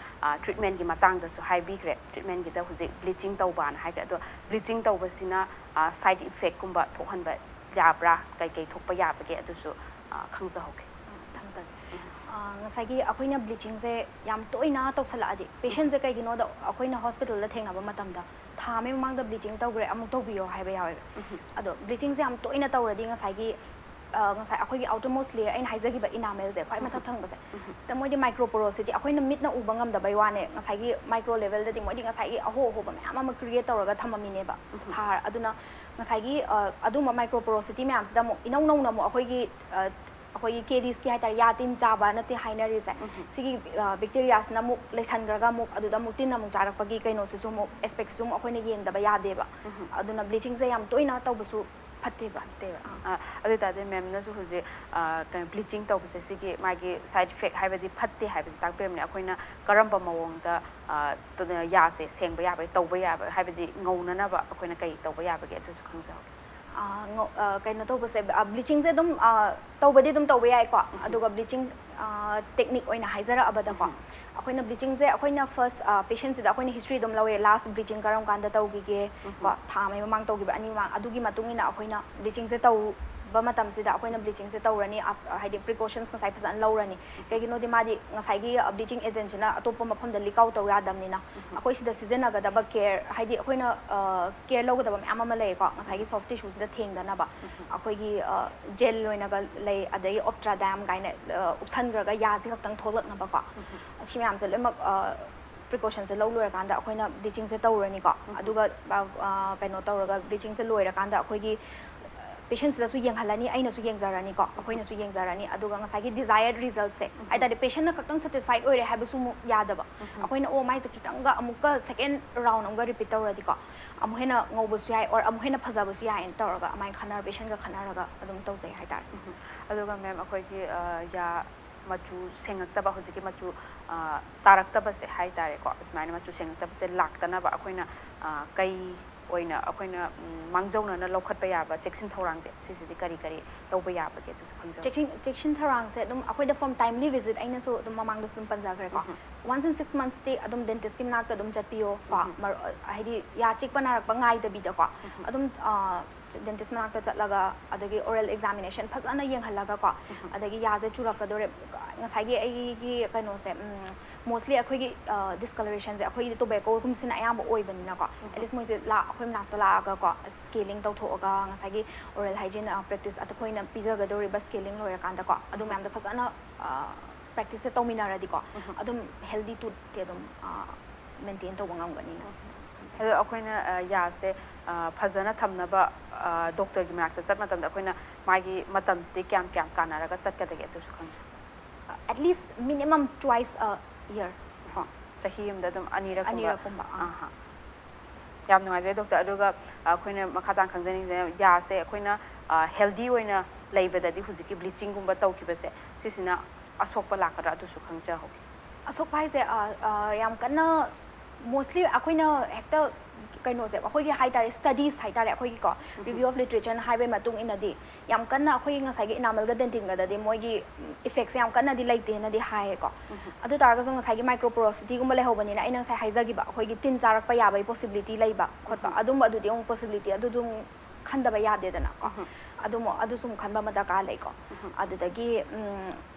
ꯇ꯭ꯔꯤꯠꯃꯦꯟꯒꯤ ꯃꯇꯥꯡꯗꯁꯨ ꯍꯥꯏꯕꯤꯈ꯭ꯔꯦ, ꯇ꯭ꯔꯤꯠꯃꯦꯟꯒꯤꯗ ꯍꯧꯖꯤꯛ ꯕ꯭ꯂꯤꯆꯤꯡ ꯇꯧꯕꯅ ꯍꯥꯏꯈ꯭ꯔꯦ꯫ ꯑꯗꯣ ꯕ꯭ꯂꯤꯆꯤꯡ ꯇꯧꯕꯁꯤꯅ ꯁꯥꯏꯠ ꯏꯐꯦꯛꯀꯨꯝꯕ ꯊꯣꯛꯍꯟꯕ ꯌꯥꯕ꯭ꯔꯥ? ꯀꯩꯀꯩ ꯊꯣꯛꯄ ꯌꯥꯕꯒꯦ? ꯑꯗꯨꯁꯨ ꯑ, ꯈꯪꯖꯍꯧꯒꯦ꯫ ꯎꯝ, ꯊꯝꯖꯒꯦ꯫ ꯎꯝ꯫ ꯑ, ꯉꯁꯥꯏꯒꯤ ꯑꯩꯈꯣꯏꯅ ꯕ꯭ꯂꯤꯆꯤꯡꯁꯦ ꯌꯥꯝ ꯇꯣꯏꯅ ꯇꯧꯁꯜꯂꯛꯑꯗꯤ, ꯄꯦꯁꯦꯟꯁꯦ ꯀꯩꯒꯤꯅꯣꯗ ꯑꯩꯈꯣꯏꯅ ꯍꯣꯁꯄꯤꯇꯥꯜꯗ ꯊꯦꯡꯅꯕ ꯃꯇꯝꯗ, "ꯊꯥ ꯑꯃꯒꯤ ꯃꯃꯥꯡꯗ ꯕ꯭ꯂꯤꯆꯤꯡ ꯇꯧꯈ꯭ꯔꯦ, ꯑꯃꯨꯛ ꯇꯧꯕꯤꯌꯣ" ꯍꯥꯏꯕ ꯌꯥꯎꯋꯦꯕ꯫ ꯎꯝ꯫ ꯑꯗꯣ ꯕ꯭ꯂꯤꯆꯤꯡꯁꯦ ꯌꯥꯝ ꯇꯣꯏꯅ ꯇꯧꯔꯗꯤ ꯉꯁꯥꯏꯒꯤ, ꯑ, ꯉꯁꯥꯏ ꯑꯩꯈꯣꯏꯒꯤ ꯑꯥꯎꯇꯔ ꯃꯣꯁ ꯂꯦꯌꯔ, ꯑꯩꯅ ꯍꯥꯏꯖꯈꯤꯕ ꯏꯅꯥꯃꯦꯜꯁꯦ, ꯈ꯭ꯋꯥꯏ ꯃꯊꯛ ꯊꯪꯕꯁꯦ, ꯎꯝ꯫ ꯁꯤꯗ ꯃꯣꯏꯗꯤ ꯃꯥꯏꯀ꯭ꯔꯣ ꯄꯣꯔꯣꯁꯤꯇꯤ, ꯑꯩꯈꯣꯏꯅ ꯃꯤꯠꯅ ꯎꯕ ꯉꯝꯗꯕꯩ ꯋꯥꯅꯦ, ꯉꯁꯥꯏꯒꯤ ꯃꯥꯏꯀ꯭ꯔꯣ ꯂꯦꯚꯦꯜꯗꯗꯤ ꯃꯣꯏꯗꯤ ꯉꯁꯥꯏꯒꯤ ꯑꯍꯣ ꯑꯍꯣꯕ ꯃꯌꯥꯝ ꯑꯃ ꯀ꯭ꯔꯤꯌꯦꯠ ꯇꯧꯔꯒ ꯊꯝꯃꯝꯃꯤꯅꯦꯕ, ꯎꯝ꯫ ꯁꯥꯔ꯫ ꯑꯗꯨꯅ ꯉꯁꯥꯏꯒꯤ, ꯑ, ꯑꯗꯨꯝꯕ ꯃꯥꯏꯀ꯭ꯔꯣ ꯄꯣꯔꯣꯁꯤꯇꯤ ꯃꯌꯥꯝꯁꯤꯗ ꯑꯃꯨꯛ ꯏꯅꯧ ꯅꯧꯅ ꯑꯃꯨꯛ ꯑꯩꯈꯣꯏꯒꯤ, ꯑ, ꯑꯩꯈꯣꯏꯒꯤ ꯀꯦꯔꯤꯁꯀꯤ ꯍꯥꯏꯇꯥꯔꯦ, ꯌꯥ ꯇꯤꯟ ꯆꯥꯕ ꯅꯠꯇꯦ ꯍꯥꯏꯅꯔꯤꯁꯦ꯫ ꯎꯝ꯫ ꯁꯤꯒꯤ, ꯑ, ꯕꯦꯛꯇꯦꯔꯤꯌꯥꯁꯤꯅ ꯑꯃꯨꯛ ꯂꯩꯁꯟꯈ꯭ꯔꯒ ꯑꯃꯨꯛ ꯑꯗꯨꯗ ꯑꯃꯨꯛ ꯇꯤꯟ ꯑꯃꯨꯛ ꯆꯥꯔꯛꯄꯒꯤ ꯀꯩꯅꯣꯁꯤꯁꯨ ꯑꯃꯨꯛ, ꯑꯦꯁꯄꯦꯛꯁꯤꯁꯨ ꯑꯃꯨꯛ ꯑꯩꯈꯣꯏꯅ ꯌꯦꯡꯗꯕ ꯌꯥꯗꯦꯕ꯫ ꯎꯝ꯫ ꯑꯗꯨꯅ ꯕ꯭ꯂꯤꯆꯤꯡꯁꯦ ꯌꯥꯝ ꯇꯣꯏꯅ ꯇꯧꯕꯁꯨ ꯐꯠꯇꯦꯕ꯫ ꯐꯠꯇꯦꯕ꯫ ꯑꯥ꯫ ꯑ, ꯑꯗꯨ ꯑꯣꯏꯇꯥꯔꯗꯤ ꯃꯦꯝꯅꯁꯨ ꯍꯧꯖꯤꯛ, ꯑ, ꯀꯩꯅꯣ, ꯕ꯭ꯂꯤꯆꯤꯡ ꯇꯧꯕꯁꯦ ꯁꯤꯒꯤ ꯃꯥꯒꯤ ꯁꯥꯏꯠ ꯏꯐꯦꯛ ꯍꯥꯏꯕꯗꯤ ꯐꯠꯇꯦ ꯍꯥꯏꯕꯁꯤ ꯇꯥꯛꯄꯤꯔꯝꯃꯦ꯫ ꯑꯩꯈꯣꯏꯅ ꯀꯔꯝꯕ ꯃꯑꯣꯡꯗ, ꯑ, ꯇ-, ꯌꯥꯁꯦ ꯁꯦꯡꯕ ꯌꯥꯕ, ꯇꯧꯕ ꯌꯥꯕ, ꯍꯥꯏꯕꯗꯤ ꯉꯧꯅꯅꯕ ꯑꯩꯈꯣꯏꯅ ꯀꯩ ꯇꯧꯕ ꯌꯥꯕꯒꯦ? ꯑꯗꯨꯁꯨ ꯈꯪꯖꯍꯧꯒꯦ꯫ ꯑ, ꯉꯧ-, ꯑ, ꯀꯩꯅꯣ ꯇꯧꯕꯁꯦ, ꯑ, ꯕ꯭ꯂꯤꯆꯤꯡꯁꯦ ꯑꯗꯨꯝ, ꯑ, ꯇꯧꯕꯗꯤ ꯑꯗꯨꯝ ꯇꯧꯕ ꯌꯥꯏꯀꯣ꯫ ꯎꯝ꯫ ꯑꯗꯨꯒ ꯕ꯭ꯂꯤꯆꯤꯡ, ꯑ, ꯇꯦꯛꯅꯤꯛ ꯑꯣꯏꯅ ꯍꯥꯏꯖꯔꯛꯑꯕꯗꯀꯣ, ꯎꯝ꯫ ꯑꯩꯈꯣꯏꯅ ꯕ꯭ꯂꯤꯆꯤꯡꯁꯦ ꯑꯩꯈꯣꯏꯅ ꯐꯥꯔꯁ, ꯑ, ꯄꯦꯁꯦꯟꯁꯤꯗ ꯑꯩꯈꯣꯏꯅ ꯍꯤꯁꯇ꯭ꯔꯤ ꯑꯗꯨꯝ ꯂꯧꯋꯦ, ꯂꯥꯁ ꯕ꯭ꯂꯤꯆꯤꯡ ꯀꯔꯝ ꯀꯥꯟꯗ ꯇꯧꯈꯤꯒꯦ, ꯎꯝ꯫ ꯀꯣ, ꯊꯥ ꯑꯃꯒꯤ ꯃꯃꯥꯡ ꯇꯧꯈꯤꯕ꯭ꯔꯥ, ꯑꯅꯤ ꯃꯃꯥꯡ, ꯑꯗꯨꯒꯤ ꯃꯇꯨꯡ ꯏꯟꯅ ꯑꯩꯈꯣꯏꯅ ꯕ꯭ꯂꯤꯆꯤꯡꯁꯦ ꯇꯧꯕ ꯃꯇꯝꯁꯤꯗ ꯑꯩꯈꯣꯏꯅ ꯕ꯭ꯂꯤꯆꯤꯡꯁꯦ ꯇꯧꯔꯅꯤ, ꯑꯞ-, ꯍꯥꯏꯗꯤ ꯄ꯭ꯔꯤꯀꯣꯁꯟꯁ ꯉꯁꯥꯏ ꯐꯖꯅ ꯂꯧꯔꯅꯤ꯫ ꯀꯩꯒꯤꯅꯣꯗꯤ ꯃꯥꯗꯤ ꯉꯁꯥꯏꯒꯤ, ꯑ, ꯕ꯭ꯂꯤꯆꯤꯡ ꯑꯦꯖꯦꯟꯁꯤꯅ ꯑꯇꯣꯞꯄ ꯃꯐꯝꯗ ꯂꯤꯛ ꯑꯥꯎꯠ ꯇꯧ ꯌꯥꯗꯕꯅꯤꯅ, ꯎꯝ꯫ ꯑꯩꯈꯣꯏ ꯁꯤꯗ ꯁꯤꯖꯤꯟꯅꯒꯗꯕ ꯀꯦꯌꯔ, ꯍꯥꯏꯗꯤ ꯑꯩꯈꯣꯏꯅ, ꯑ, ꯀꯦꯌꯔ ꯂꯧꯒꯗꯕ ꯃꯌꯥꯝ ꯑꯃ ꯂꯩꯌꯦꯀꯣ, ꯉꯁꯥꯏꯒꯤ ꯎꯝ꯫ ꯁꯣꯐ ꯇꯤꯁꯨꯁꯤꯗ ꯊꯦꯡꯗꯅꯕ꯫ ꯎꯝ꯫ ꯑꯩꯈꯣꯏꯒꯤ, ꯑ, ꯖꯦꯜ ꯑꯣꯏꯅꯒ ꯂꯩ, ꯑꯗꯒꯤ ꯑꯣꯞꯇ꯭ꯔꯥꯗꯥꯝ ꯀꯥꯏꯅ, ꯑ, ꯎꯞꯁꯟꯈ꯭ꯔꯒ ꯌꯥꯁꯤ ꯈꯛꯇꯪ ꯊꯣꯛꯂꯛꯅꯕꯀꯣ꯫ ꯎꯝ꯫ ꯑꯁꯤ ꯃꯌꯥꯝꯁꯦ ꯂꯣꯏꯅꯃꯛ, ꯑ, ꯄ꯭ꯔꯤꯀꯣꯁꯟꯁꯦ ꯂꯧ ꯂꯣꯏꯔꯀꯥꯟꯗ ꯑꯩꯈꯣꯏꯅ ꯕ꯭ꯂꯤꯆꯤꯡꯁꯦ ꯇꯧꯔꯅꯤꯀꯣ꯫ ꯎꯝ꯫ ꯑꯗꯨꯒ, ꯑ, ꯑ, ꯀꯩꯅꯣ ꯇꯧꯔꯒ ꯕ꯭ꯂꯤꯆꯤꯡꯁꯦ ꯂꯣꯏꯔꯀꯥꯟꯗ ꯑꯩꯈꯣꯏꯒꯤ, ꯑ, ꯄꯦꯁꯦꯟꯁꯤꯗꯁꯨ ꯌꯦꯡꯍꯜꯂꯅꯤ, ꯑꯩꯅꯁꯨ ꯌꯦꯡꯖꯔꯅꯤꯀꯣ, ꯑꯩꯈꯣꯏꯅꯁꯨ ꯌꯦꯡꯖꯔꯅꯤ꯫ ꯑꯗꯨꯒ ꯉꯁꯥꯏꯒꯤ desired resultꯁꯦ ꯍꯥꯏ ꯇꯥꯔꯗꯤ, ꯄꯦꯁꯦꯟꯅ ꯈꯛꯇꯪ ꯁꯦꯇꯤꯁꯐꯥꯏꯠ ꯑꯣꯏꯔꯦ ꯍꯥꯏꯕꯁꯨ ꯑꯃꯨꯛ ꯌꯥꯗꯕ꯫ ꯑꯩꯈꯣꯏꯅ ꯑꯣ ꯃꯥꯏꯁꯦ ꯈꯤꯇꯪꯒ ꯑꯃꯨꯛꯀ ꯁꯦꯀꯦꯟ ꯔꯥꯎꯟ ꯑꯃꯒ ꯔꯤꯄꯤꯠ ꯇꯧꯔꯗꯤꯀꯣ, ꯑꯃꯨꯛ ꯍꯦꯟꯅ ꯉꯧꯕꯁꯨ ꯌꯥꯏ ꯑꯣꯔ ꯑꯃꯨꯛ ꯍꯦꯟꯅ ꯐꯖꯕꯁꯨ ꯌꯥꯏꯅ ꯇꯧꯔꯒ ꯑꯃꯥꯏꯅ ꯈꯟꯅꯔ, ꯄꯦꯁꯦꯟꯒ ꯈꯟꯅꯔꯒ ꯑꯗꯨꯝ ꯇꯧꯖꯩ ꯍꯥꯏꯇꯥꯔꯦ꯫ ꯑꯗꯨꯒ ꯃꯦꯝ, ꯑꯩꯈꯣꯏꯒꯤ ꯑ, ꯌꯥ ꯃꯆꯨ ꯁꯦꯡꯉꯛꯇꯕ, ꯍꯧꯖꯤꯛꯀꯤ ꯃꯆꯨ ꯑ, ꯇꯥꯔꯛꯇꯕꯁꯦ ꯍꯥꯏ ꯇꯥꯔꯦꯀꯣ, ꯁꯨꯃꯥꯏꯅ ꯃꯆꯨ ꯁꯦꯡꯉꯛꯇꯕꯁꯦ ꯂꯥꯛꯇꯅꯕ ꯑꯩꯈꯣꯏꯅ ꯑ, ꯀꯩ ꯑꯣꯏꯅ ꯑꯩꯈꯣꯏꯅ ꯎꯝ, ꯃꯥꯡꯖꯧꯅꯅ ꯂꯧꯈꯠꯄ ꯌꯥꯕ ꯆꯦꯛꯁꯤꯟ ꯊꯧꯔꯥꯡꯁꯦ, ꯁꯤꯁꯤꯗꯤ ꯀꯔꯤ ꯀꯔꯤ ꯂꯧꯕ ꯌꯥꯕꯒꯦ, ꯑꯗꯨꯁꯨ ꯈꯪꯖꯕ? ꯆꯦꯛꯁꯤꯟ ꯆꯦꯛꯁꯤꯟ ꯊꯧꯔꯥꯡꯁꯦ ꯑꯗꯨꯝ ꯑꯩꯈꯣꯏꯗ from timely visit, ꯑꯩꯅꯁꯨ ꯑꯗꯨꯝ ꯃꯃꯥꯡꯗꯁꯨ ꯑꯗꯨꯝ ꯄꯟꯖꯈ꯭ꯔꯦꯀꯣ, once in six monthsꯇꯤ ꯑꯗꯨꯝ dentistꯀꯤ ꯃꯅꯥꯛꯇ ꯑꯗꯨꯝ ꯆꯠꯄꯤꯌꯣ ꯀꯣ꯫ ꯃꯔ- ꯍꯥꯏꯗꯤ ꯌꯥ ꯆꯤꯛꯄ ꯅꯥꯔꯛꯄ ꯉꯥꯏꯗꯕꯤꯗꯀꯣ, ꯑꯗꯨꯝ ꯑ, dentist ꯃꯅꯥꯛꯇ ꯆꯠꯂꯒ, ꯑꯗꯒꯤ oral examination ꯐꯖꯅ ꯌꯦꯡꯍꯜꯂꯒꯀꯣ, ꯑꯗꯒꯤ ꯌꯥꯁꯦ ꯆꯨꯔꯛꯀꯗꯣꯔꯦ, ꯉꯁꯥꯏꯒꯤ ꯑꯩꯒꯤ ꯀꯩꯅꯣꯁꯦ, mostly ꯑꯩꯈꯣꯏꯒꯤ discolorationꯁꯦ ꯑꯩꯈꯣꯏꯒꯤ tobaccoꯒꯨꯝꯕꯁꯤꯅ ꯑꯌꯥꯝꯕ ꯑꯣꯏꯕꯅꯤꯅꯀꯣ, at least ꯃꯣꯏꯁꯦ ꯂꯥ ꯑꯩꯈꯣꯏ ꯃꯅꯥꯛꯇ ꯂꯥꯛꯑꯒꯀꯣ, scaling ꯇꯧꯊꯣꯛꯑꯒ, ꯉꯁꯥꯏꯒꯤ oral hygiene practice ꯑꯩꯈꯣꯏꯅ ꯄꯤꯖꯒꯗꯧꯔꯤꯕ scaling ꯂꯣꯏꯔꯀꯥꯟꯗꯀꯣ, ꯑꯗꯨ ꯃꯌꯥꯝꯗꯣ ꯐꯖꯅ practiceꯁꯦ ꯇꯧꯃꯤꯟꯅꯔꯗꯤꯀꯣ, ꯑꯗꯨꯝ healthy toothꯇꯤ ꯑꯗꯨꯝ maintain ꯇꯧꯕ ꯉꯝꯒꯅꯤꯅ ꯈꯟꯖꯩ꯫ ꯑꯗꯣ ꯑꯩꯈꯣꯏꯅ ꯑ, ꯌꯥꯁꯦ ꯑ, ꯐꯖꯅ ꯊꯝꯅꯕ ꯑ, doctorꯒꯤ ꯃꯅꯥꯛꯇ ꯆꯠꯄ ꯃꯇꯝꯗ ꯑꯩꯈꯣꯏꯅ ꯃꯥꯒꯤ ꯃꯇꯝꯁꯤꯗꯤ ꯀꯌꯥꯝ ꯀꯌꯥꯝ ꯀꯥꯟꯅꯔꯒ ꯆꯠꯀꯗꯒꯦ, ꯑꯗꯨꯁꯨ ꯈꯪꯖꯩ? At least minimum twice a year꯫ ꯍꯣ, ꯆꯍꯤ ꯑꯃꯗ ꯑꯗꯨꯝ ꯑꯅꯤꯔꯛꯀꯨꯝꯕ? ꯑꯅꯤꯔꯛꯀꯨꯝꯕ, ꯑꯥ꯫ ꯑꯍꯥ꯫ ꯌꯥꯝ ꯅꯨꯡꯉꯥꯏꯖꯩ doctor꯫ ꯑꯗꯨꯒ ꯑꯩꯈꯣꯏꯅ ꯃꯈꯥ ꯇꯥꯅ ꯈꯪꯖꯅꯤꯡꯉꯤꯁꯦ, ꯌꯥꯁꯦ ꯑꯩꯈꯣꯏꯅ ꯑ, healthy ꯑꯣꯏꯅ ꯂꯩꯕꯗꯗꯤ ꯍꯧꯖꯤꯛꯀꯤ bleachingꯒꯨꯝꯕ ꯇꯧꯈꯤꯕꯁꯦ, ꯁꯤꯁꯤꯅ ꯑꯁꯣꯛꯄ ꯂꯥꯛꯀꯗ꯭ꯔꯥ, ꯑꯗꯨꯁꯨ ꯈꯪꯖꯍꯧꯒꯦ꯫ ꯑꯁꯣꯛꯄ ꯍꯥꯏꯁꯦ ꯑ, ꯑ, ꯌꯥꯝ ꯀꯟꯅ, mostly ꯑꯩꯈꯣꯏꯅ ꯍꯦꯛꯇ ꯀꯩꯅꯣꯁꯦ, ꯑꯩꯈꯣꯏꯒꯤ ꯍꯥꯏ ꯇꯥꯔꯦ, studies ꯍꯥꯏ ꯇꯥꯔꯦ, ꯑꯩꯈꯣꯏꯒꯤꯀꯣ, review of literature ꯍꯥꯏꯕꯒꯤ ꯃꯇꯨꯡ ꯏꯟꯅꯗꯤ ꯌꯥꯝ ꯀꯟꯅ ꯑꯩꯈꯣꯏꯒꯤ ꯉꯁꯥꯏꯒꯤ enamelꯒ dentinꯒꯗꯗꯤ ꯃꯣꯏꯒꯤ effectꯁꯦ ꯌꯥꯝ ꯀꯟꯅꯗꯤ ꯂꯩꯇꯦꯅꯗꯤ ꯍꯥꯏꯌꯦꯀꯣ꯫ ꯑꯗꯨ ꯇꯥꯔꯒꯁꯨ ꯉꯁꯥꯏꯒꯤ microporosityꯒꯨꯝꯕ ꯂꯩꯍꯧꯕꯅꯤꯅ, ꯑꯩꯅ ꯉꯁꯥꯏ ꯍꯥꯏꯖꯈꯤꯕ ꯑꯩꯈꯣꯏꯒꯤ ꯇꯤꯟ ꯆꯥꯔꯛꯄ ꯌꯥꯕꯒꯤ possibility ꯂꯩꯕ ꯈꯣꯠꯄ, ꯑꯗꯨꯝꯕ ꯑꯗꯨꯗꯤ ꯑꯃꯨꯛ possibility ꯑꯗꯨ ꯑꯗꯨꯝ ꯈꯟꯗꯕ ꯌꯥꯗꯦꯗꯅꯀꯣ꯫ ꯑꯗꯨꯃꯨꯛ, ꯑꯗꯨꯁꯨ ꯑꯃꯨꯛ ꯈꯟꯕ ꯑꯃ ꯗꯔꯀꯥꯔ ꯂꯩꯀꯣ꯫ ꯑꯗꯨꯗꯒꯤ ꯎꯝ,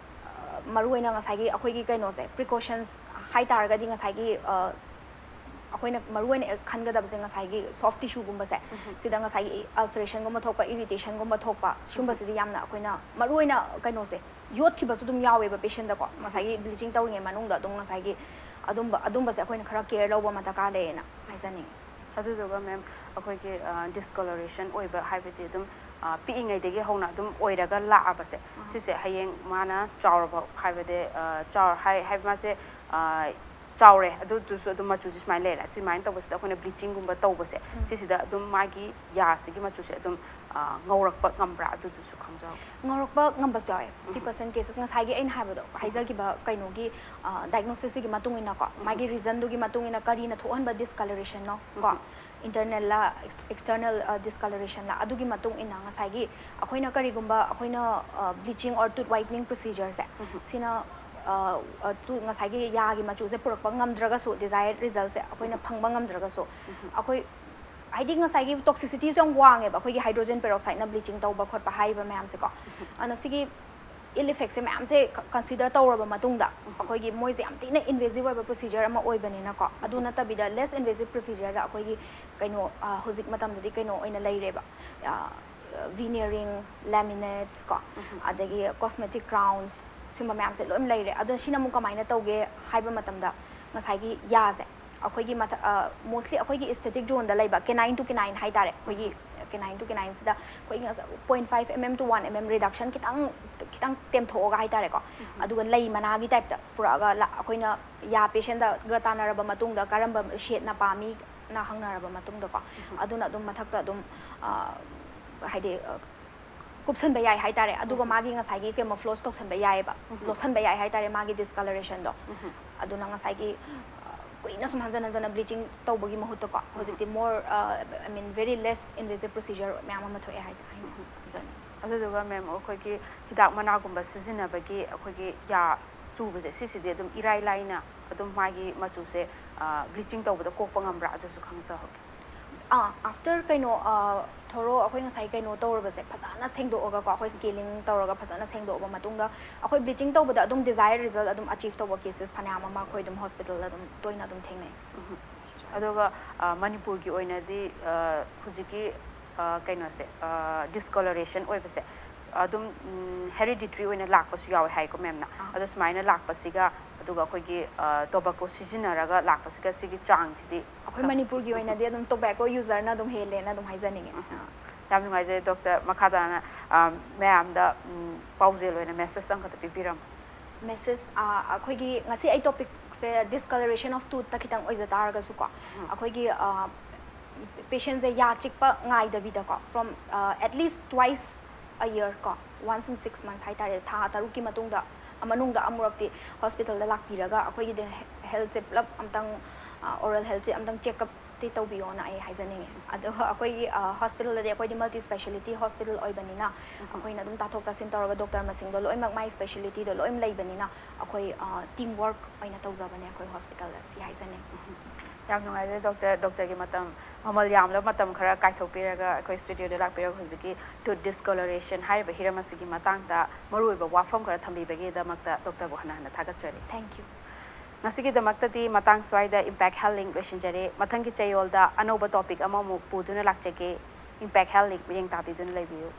ꯑ, ꯃꯔꯨꯑꯣꯏꯅ ꯉꯁꯥꯏꯒꯤ ꯑꯩꯈꯣꯏꯒꯤ ꯀꯩꯅꯣꯁꯦ, precautions ꯍꯥꯏ ꯇꯥꯔꯒꯗꯤ ꯉꯁꯥꯏꯒꯤ, ꯑ, ꯑꯩꯈꯣꯏꯅ ꯃꯔꯨꯑꯣꯏꯅ ꯈꯟꯒꯗꯕꯁꯦ ꯉꯁꯥꯏꯒꯤ soft tissueꯒꯨꯝꯕꯁꯦ, ꯁꯤꯗ ꯉꯁꯥꯏꯒꯤ ulcerationꯒꯨꯝꯕ ꯊꯣꯛꯄ, irritationꯒꯨꯝꯕ ꯊꯣꯛꯄ, ꯁꯨꯝꯕꯁꯤꯗꯤ ꯌꯥꯝꯅ ꯑꯩꯈꯣꯏꯅ ꯃꯔꯨꯑꯣꯏꯅ ꯀꯩꯅꯣꯁꯦ, ꯌꯣꯠꯈꯤꯕꯁꯨ ꯑꯗꯨꯝ ꯌꯥꯎꯋꯦꯕ patientꯗꯀꯣ, ꯉꯁꯥꯏꯒꯤ bleaching ꯇꯧꯔꯤꯉꯩ ꯃꯅꯨꯡꯗ ꯑꯗꯨꯝ ꯉꯁꯥꯏꯒꯤ ꯑꯗꯨꯝꯕ, ꯑꯗꯨꯝꯕꯁꯦ ꯑꯩꯈꯣꯏꯅ ꯈꯔ care ꯂꯧꯕ ꯑꯃ ꯗꯔꯀꯥꯔ ꯂꯩꯌꯦꯅ ꯍꯥꯏꯖꯅꯤꯡꯉꯤ꯫ ꯑꯗꯨꯗꯨꯒ ꯃꯦꯝ, ꯑꯩꯈꯣꯏꯒꯤ ꯑ, discoloration ꯑꯣꯏꯕ ꯍꯥꯏꯕꯗꯤ ꯑꯗꯨꯝ ꯑ, ꯄꯤꯛꯏꯉꯩꯗꯒꯤ ꯍꯧꯅ ꯑꯗꯨꯝ ꯑꯣꯏꯔꯒ ꯂꯥꯛꯑꯕꯁꯦ, ꯁꯤꯁꯦ ꯍꯌꯦꯡ ꯃꯥꯅ ꯆꯥꯎꯔꯕ ꯍꯥꯏꯕꯗꯤ, ꯑ, ꯆꯥꯎꯔ-, ꯍꯥꯏ-, ꯍꯥꯏꯕ ꯃꯥꯁꯦ, ꯑ, ꯆꯥꯎꯔꯦ, ꯑꯗꯨꯗꯨꯁꯨ ꯑꯗꯨꯝ ꯃꯆꯨꯁꯦ ꯁꯨꯃꯥꯏꯅ ꯂꯩꯔꯦ, ꯁꯨꯃꯥꯏꯅ ꯇꯧꯕꯁꯤꯗ ꯑꯩꯈꯣꯏꯅ ꯕ꯭ꯂꯤꯆꯤꯡꯒꯨꯝꯕ ꯇꯧꯕꯁꯦ, ꯁꯤꯁꯤꯗ ꯑꯗꯨꯝ ꯃꯥꯒꯤ ꯌꯥꯁꯤꯒꯤ ꯃꯆꯨꯁꯦ ꯑꯗꯨꯝ, ꯑ, ꯉꯧꯔꯛꯄ ꯉꯝꯕ꯭ꯔꯥ? ꯑꯗꯨꯗꯨꯁꯨ ꯈꯪꯖꯍꯧꯒꯦ꯫ ꯉꯧꯔꯛꯄ ꯉꯝꯕꯁꯨ ꯌꯥꯎꯋꯦ꯫ ꯐꯤꯐꯇꯤ ꯄꯥꯔꯁꯦꯟ ꯀꯦꯁꯦꯁ, ꯉꯁꯥꯏꯒꯤ ꯑꯩꯅ ꯍꯥꯏꯕꯗꯣ, ꯍꯥꯏꯖꯈꯤꯕ ꯀꯩꯅꯣꯒꯤ, ꯑ, ꯗꯥꯏꯒꯅꯣꯁꯤꯁꯁꯤꯒꯤ ꯃꯇꯨꯡ ꯏꯟꯅꯀꯣ, ꯃꯥꯒꯤ ꯔꯤꯖꯟꯗꯨꯒꯤ ꯃꯇꯨꯡ ꯏꯟꯅ ꯀꯔꯤꯅ ꯊꯣꯛꯍꯟꯕ ꯗꯤꯁꯀꯂꯔꯦꯁꯟꯅꯣ ꯀꯣ, ꯏꯟꯇꯔꯅꯦꯜꯂ ꯑꯦꯛꯁꯇꯔꯅꯦꯜ ꯗꯤꯁꯀꯂꯔꯦꯁꯟꯂ, ꯑꯗꯨꯒꯤ ꯃꯇꯨꯡ ꯏꯟꯅ ꯉꯁꯥꯏꯒꯤ ꯑꯩꯈꯣꯏꯅ ꯀꯔꯤꯒꯨꯝꯕ ꯑꯩꯈꯣꯏꯅ bleaching or tooth whitening procedureꯁꯦ, ꯁꯤꯅ, ꯑ, ꯑ, ꯇꯨ-, ꯉꯁꯥꯏꯒꯤ ꯌꯥꯒꯤ ꯃꯆꯨꯁꯦ ꯄꯨꯔꯛꯄ ꯉꯝꯗ꯭ꯔꯒꯁꯨ, desired resultꯁꯦ ꯑꯩꯈꯣꯏꯅ ꯐꯪꯕ ꯉꯝꯗ꯭ꯔꯒꯁꯨ, ꯑꯩꯈꯣꯏ ꯍꯥꯏꯗꯤ ꯉꯁꯥꯏꯒꯤ toxicityꯁꯨ ꯌꯥꯝ ꯋꯥꯡꯉꯦꯕ ꯑꯩꯈꯣꯏꯒꯤ hydrogen peroxideꯅ bleaching ꯇꯧꯕ ꯈꯣꯠꯄ ꯍꯥꯏꯔꯤꯕ ꯃꯌꯥꯝꯁꯦꯀꯣ꯫ ꯑꯗꯨꯅ ꯁꯤꯒꯤ ill effectꯁꯦ ꯃꯌꯥꯝꯁꯦ consider ꯇꯧꯔꯕ ꯃꯇꯨꯡꯗ, ꯑꯩꯈꯣꯏꯒꯤ ꯃꯣꯏꯁꯦ ꯌꯥꯝ ꯊꯤꯅ invasive ꯑꯣꯏꯕ procedure ꯑꯃ ꯑꯣꯏꯕꯅꯤꯅꯀꯣ, ꯑꯗꯨ ꯅꯠꯇꯕꯤꯗ less invasive procedureꯗ ꯑꯩꯈꯣꯏꯒꯤ ꯀꯩꯅꯣ, ꯑ, ꯍꯧꯖꯤꯛ ꯃꯇꯝꯗꯗꯤ ꯀꯩꯅꯣ ꯑꯣꯏꯅ ꯂꯩꯔꯦꯕ, ꯑ, veneering, laminates ꯀꯣ, ꯑꯗꯒꯤ cosmetic crowns, ꯁꯤꯒꯨꯝꯕ ꯃꯌꯥꯝꯁꯦ ꯂꯣꯏ ꯂꯩꯔꯦ꯫ ꯑꯗꯣ ꯁꯤꯅ ꯑꯃꯨꯛ ꯀꯃꯥꯏꯅ ꯇꯧꯒꯦ ꯍꯥꯏꯕ ꯃꯇꯝꯗ, ꯉꯁꯥꯏꯒꯤ ꯌꯥꯁꯦ ꯑꯩꯈꯣꯏꯒꯤ ꯃꯊꯛ, ꯑ, mostly ꯑꯩꯈꯣꯏꯒꯤ aesthetic zoneꯗ ꯂꯩꯕ canine to canine ꯍꯥꯏꯇꯥꯔꯦ, ꯑꯩꯈꯣꯏꯒꯤ canine to canineꯁꯤꯗ ꯑꯩꯈꯣꯏꯒꯤ ꯉꯁꯥꯏ point five mm to one mm reduction ꯈꯤꯇꯪ, ꯈꯤꯇꯪ ꯇꯦꯝꯊꯣꯛꯑꯒ ꯍꯥꯏꯇꯥꯔꯦꯀꯣ, ꯑꯗꯨꯒ ꯂꯩ ꯃꯅꯥꯒꯤ typeꯇ ꯄꯨꯔꯛꯑꯒ ꯂꯥ-, ꯑꯩꯈꯣꯏꯅ ꯌꯥ patientꯒ ꯇꯥꯟꯅꯔꯕ ꯃꯇꯨꯡꯗ ꯀꯔꯝꯕ shadeꯅ ꯄꯥꯝꯃꯤꯅ ꯍꯪꯅꯔꯕ ꯃꯇꯨꯡꯗꯀꯣ, ꯑꯗꯨꯅ ꯑꯗꯨꯝ ꯃꯊꯛꯇ ꯑꯗꯨꯝ, ꯑ, ꯍꯥꯏꯗꯤ, ꯑ, ꯀꯨꯞꯁꯟꯕ ꯌꯥꯏ ꯍꯥꯏꯇꯥꯔꯦ꯫ ꯑꯗꯨꯒ ꯃꯥꯒꯤ ꯉꯁꯥꯏꯒꯤ camouflage ꯇꯧꯁꯟꯕ ꯌꯥꯏꯑꯕ, ꯂꯣꯠꯁꯟꯕ ꯌꯥꯏ ꯍꯥꯏꯇꯥꯔꯦ ꯃꯥꯒꯤ discolorationꯗꯣ꯫ ꯑꯗꯨꯅ ꯉꯁꯥꯏꯒꯤ, ꯑ, ꯀꯨꯏꯅ ꯁꯨꯝ ꯍꯟꯖꯟ ꯍꯟꯖꯟꯅ bleaching ꯇꯧꯕꯒꯤ ꯃꯍꯨꯠꯇꯀꯣ, ꯍꯧꯖꯤꯛꯇꯤ more, ꯑ, I mean, very less invasive procedure ꯃꯌꯥꯝ ꯑꯃ ꯊꯣꯛꯑꯦ ꯍꯥꯏ-, ꯍꯥꯏꯅ ꯍꯥꯏꯖꯅꯤꯡꯉꯤ꯫ ꯑꯗꯨꯗꯨꯒ ma'am, ꯑꯩꯈꯣꯏꯒꯤ ꯍꯤꯗꯥꯛ ꯃꯅꯥꯒꯨꯝꯕ ꯁꯤꯖꯤꯟꯅꯕꯒꯤ ꯑꯩꯈꯣꯏꯒꯤ ꯌꯥ ꯆꯨꯕꯁꯦ, ꯁꯤꯁꯤꯗꯤ ꯑꯗꯨꯝ ꯏꯔꯥꯏ ꯂꯥꯏꯅ ꯑꯗꯨꯝ ꯃꯥꯒꯤ ꯃꯆꯨꯁꯦ, ꯑ, bleaching ꯇꯧꯕꯗ ꯀꯣꯛꯄ ꯉꯝꯕ꯭ꯔꯥ? ꯑꯗꯨꯁꯨ ꯈꯪꯖꯍꯧꯒꯦ꯫ ꯑꯥ, after ꯀꯩꯅꯣ, ꯑ, thorough ꯑꯩꯈꯣꯏ ꯉꯁꯥꯏ ꯀꯩꯅꯣ ꯇꯧꯔꯕꯁꯦ ꯐꯖꯅ ꯁꯦꯡꯗꯣꯛꯑꯒꯀꯣ, ꯑꯩꯈꯣꯏ scaling ꯇꯧꯔꯒ ꯐꯖꯅ ꯁꯦꯡꯗꯣꯛꯑꯕ ꯃꯇꯨꯡꯗ, ꯑꯩꯈꯣꯏ bleaching ꯇꯧꯕꯗ ꯑꯗꯨꯝ desired result ꯑꯗꯨꯝ achieve ꯇꯧꯕ cases ꯐꯅꯌꯥꯝ ꯑꯃ ꯑꯩꯈꯣꯏ ꯑꯗꯨꯝ hospitalꯗ ꯑꯗꯨꯝ ꯇꯣꯏꯅ ꯑꯗꯨꯝ ꯊꯦꯡꯅꯩ꯫ ꯑꯗꯨꯒ, ꯑ, ꯃꯅꯤꯄꯨꯔꯒꯤ ꯑꯣꯏꯅꯗꯤ, ꯑ, ꯍꯧꯖꯤꯛꯀꯤ, ꯑ, ꯀꯩꯅꯣꯁꯦ, ꯑ, discoloration ꯑꯣꯏꯕꯁꯦ ꯑꯗꯨꯝ, ꯎꯝ, hereditary ꯑꯣꯏꯅ ꯂꯥꯛꯄꯁꯨ ꯌꯥꯎꯋꯦ ꯍꯥꯏꯀꯣ ma'amꯅ꯫ ꯑꯥ꯫ ꯑꯗꯣ ꯁꯨꯃꯥꯏꯅ ꯂꯥꯛꯄꯁꯤꯒ, ꯑꯗꯨꯒ ꯑꯩꯈꯣꯏꯒꯤ, ꯑ, tobacco ꯁꯤꯖꯤꯟꯅꯔꯒ ꯂꯥꯛꯄꯁꯤꯒ, ꯁꯤꯒꯤ ꯆꯥꯡꯁꯤꯗꯤ ꯑꯩꯈꯣꯏ ꯀꯝ-, ꯃꯅꯤꯄꯨꯔꯒꯤ ꯑꯣꯏꯅꯗꯤ ꯑꯗꯨꯝ tobacco userꯅ ꯑꯗꯨꯝ ꯍꯦꯜꯂꯦꯅ ꯑꯗꯨꯝ ꯍꯥꯏꯖꯅꯤꯡꯉꯦ꯫ ꯑꯥ꯫ ꯌꯥꯝ ꯅꯨꯡꯉꯥꯏꯖꯔꯦ ꯗꯣꯛꯇꯔ꯫ ꯃꯈꯥ ꯇꯥꯅ ꯑ, ꯃꯌꯥꯝꯗ ꯎꯝ, ꯄꯥꯎꯖꯦꯜ ꯑꯣꯏꯅ ꯃꯦꯁꯦꯖ ꯑꯃꯈꯛꯇ ꯄꯤꯕꯤꯔꯝꯃꯨ꯫ ꯃꯦꯁꯦꯖ ꯑꯩꯈꯣꯏꯒꯤ ꯉꯁꯤ ꯑꯩ ꯇꯣꯄꯤꯛꯁꯦ ꯗꯤꯁꯀꯂꯔꯦꯁꯟ ꯑꯣꯐ ꯇꯨꯠꯇ ꯈꯤꯇꯪ ꯑꯣꯏꯖ ꯇꯥꯔꯒꯁꯨꯀꯣ, ꯑꯩꯈꯣꯏꯒꯤ ꯄꯦꯁꯦꯟꯁꯦ ꯌꯥ ꯆꯤꯛꯄ ꯉꯥꯏꯗꯕꯤꯗꯀꯣ, from at least twice a year ꯀꯣ, once in six months ꯍꯥꯏꯇꯥꯔꯦ, ꯊꯥ ꯇꯔꯨꯛꯀꯤ ꯃꯇꯨꯡꯗ ꯃꯅꯨꯡꯗ ꯑꯃꯨꯔꯛꯇꯤ ꯍꯣꯁꯄꯤꯇꯥꯜꯗ ꯂꯥꯛꯄꯤꯔꯒ ꯑꯩꯈꯣꯏꯒꯤ ꯍꯦꯜꯠꯁꯦ ꯄꯨꯂꯞ ꯑꯝꯇꯪ, ꯑꯣꯔꯦꯜ ꯍꯦꯜꯠꯁꯦ ꯑꯝꯇꯪ ꯆꯦꯛꯑꯞ ꯇꯤ ꯇꯧꯕꯤꯌꯣꯅ ꯑꯩ ꯍꯥꯏꯖꯅꯤꯡꯉꯤ꯫ ꯑꯗꯣ ꯑꯩꯈꯣꯏꯒꯤ ꯍꯣꯁꯄꯤꯇꯥꯜꯗꯗꯤ ꯑꯩꯈꯣꯏꯗꯤ ꯃꯜꯇꯤ ꯁ꯭ꯄꯦꯁꯤꯌꯦꯂꯤꯇꯤ ꯍꯣꯁꯄꯤꯇꯥꯜ ꯑꯣꯏꯕꯅꯤꯅ, ꯑꯩꯈꯣꯏꯅ ꯑꯗꯨꯝ ꯇꯥꯊꯣꯛ ꯇꯥꯁꯤꯟ ꯇꯧꯔꯒ ꯗꯣꯛꯇꯔ ꯃꯁꯤꯡꯗꯣ ꯂꯣꯏꯅꯃꯛ ꯃꯥꯏ ꯁ꯭ꯄꯦꯁꯤꯌꯦꯂꯤꯇꯤꯗꯣ ꯂꯣꯏꯅ ꯂꯩꯕꯅꯤꯅ, ꯑꯩꯈꯣꯏ ꯇꯤꯝ ꯋꯥꯔꯛ ꯑꯣꯏꯅ ꯇꯧꯖꯕꯅꯦ ꯑꯩꯈꯣꯏ ꯍꯣꯁꯄꯤꯇꯥꯜꯗ, ꯁꯤ ꯍꯥꯏꯖꯅꯤꯡꯉꯤ꯫ ꯌꯥꯝ ꯅꯨꯡꯉꯥꯏꯖꯔꯦ ꯗꯣꯛꯇꯔ, ꯗꯣꯛꯇꯔꯒꯤ ꯃꯇꯝ, ꯃꯃꯜ ꯌꯥꯝꯂꯕ ꯃꯇꯝ ꯈꯔ ꯀꯥꯏꯊꯣꯛꯄꯤꯔꯒ ꯑꯩꯈꯣꯏ ꯁ꯭ꯇꯨꯗꯤꯑꯣꯗ ꯂꯥꯛꯄꯤꯔꯒ ꯍꯧꯖꯤꯛꯀꯤ ꯇꯨꯠ ꯗꯤꯁꯀꯣꯂꯔꯦꯁꯟ ꯍꯥꯏꯔꯤꯕ ꯍꯤꯔꯝ ꯑꯁꯤꯒꯤ ꯃꯇꯥꯡꯗ ꯃꯔꯨꯑꯣꯏꯕ ꯋꯥꯐꯝ ꯈꯔ ꯊꯝꯕꯤꯕꯒꯤꯗꯃꯛꯇ ꯗꯣꯛꯇꯔꯕꯨ ꯍꯟꯅ ꯍꯟꯅ ꯊꯥꯒꯠꯆꯔꯤ꯫ Thank you. ꯉꯁꯤꯒꯤꯗꯃꯛꯇꯗꯤ ꯃꯇꯥꯡ ꯁ꯭ꯋꯥꯏꯗ ꯏꯝꯄꯦꯛ ꯍꯦꯜꯠ ꯂꯤꯡꯛ ꯂꯣꯏꯁꯤꯟꯖꯔꯦ꯫ ꯃꯊꯪꯒꯤ ꯆꯌꯣꯜꯗ ꯑꯅꯧꯕ ꯇꯣꯄꯤꯛ ꯑꯃꯃꯨꯛ ꯄꯨꯗꯨꯅ ꯂꯥꯛꯆꯒꯦ꯫ ꯏꯝꯄꯦꯛ ꯍꯦꯜꯠ ꯂꯤꯡꯛ ꯃꯤꯠꯌꯦꯡ ꯇꯥꯕꯤꯗꯨꯅ ꯂꯩꯕꯤꯌꯨ꯫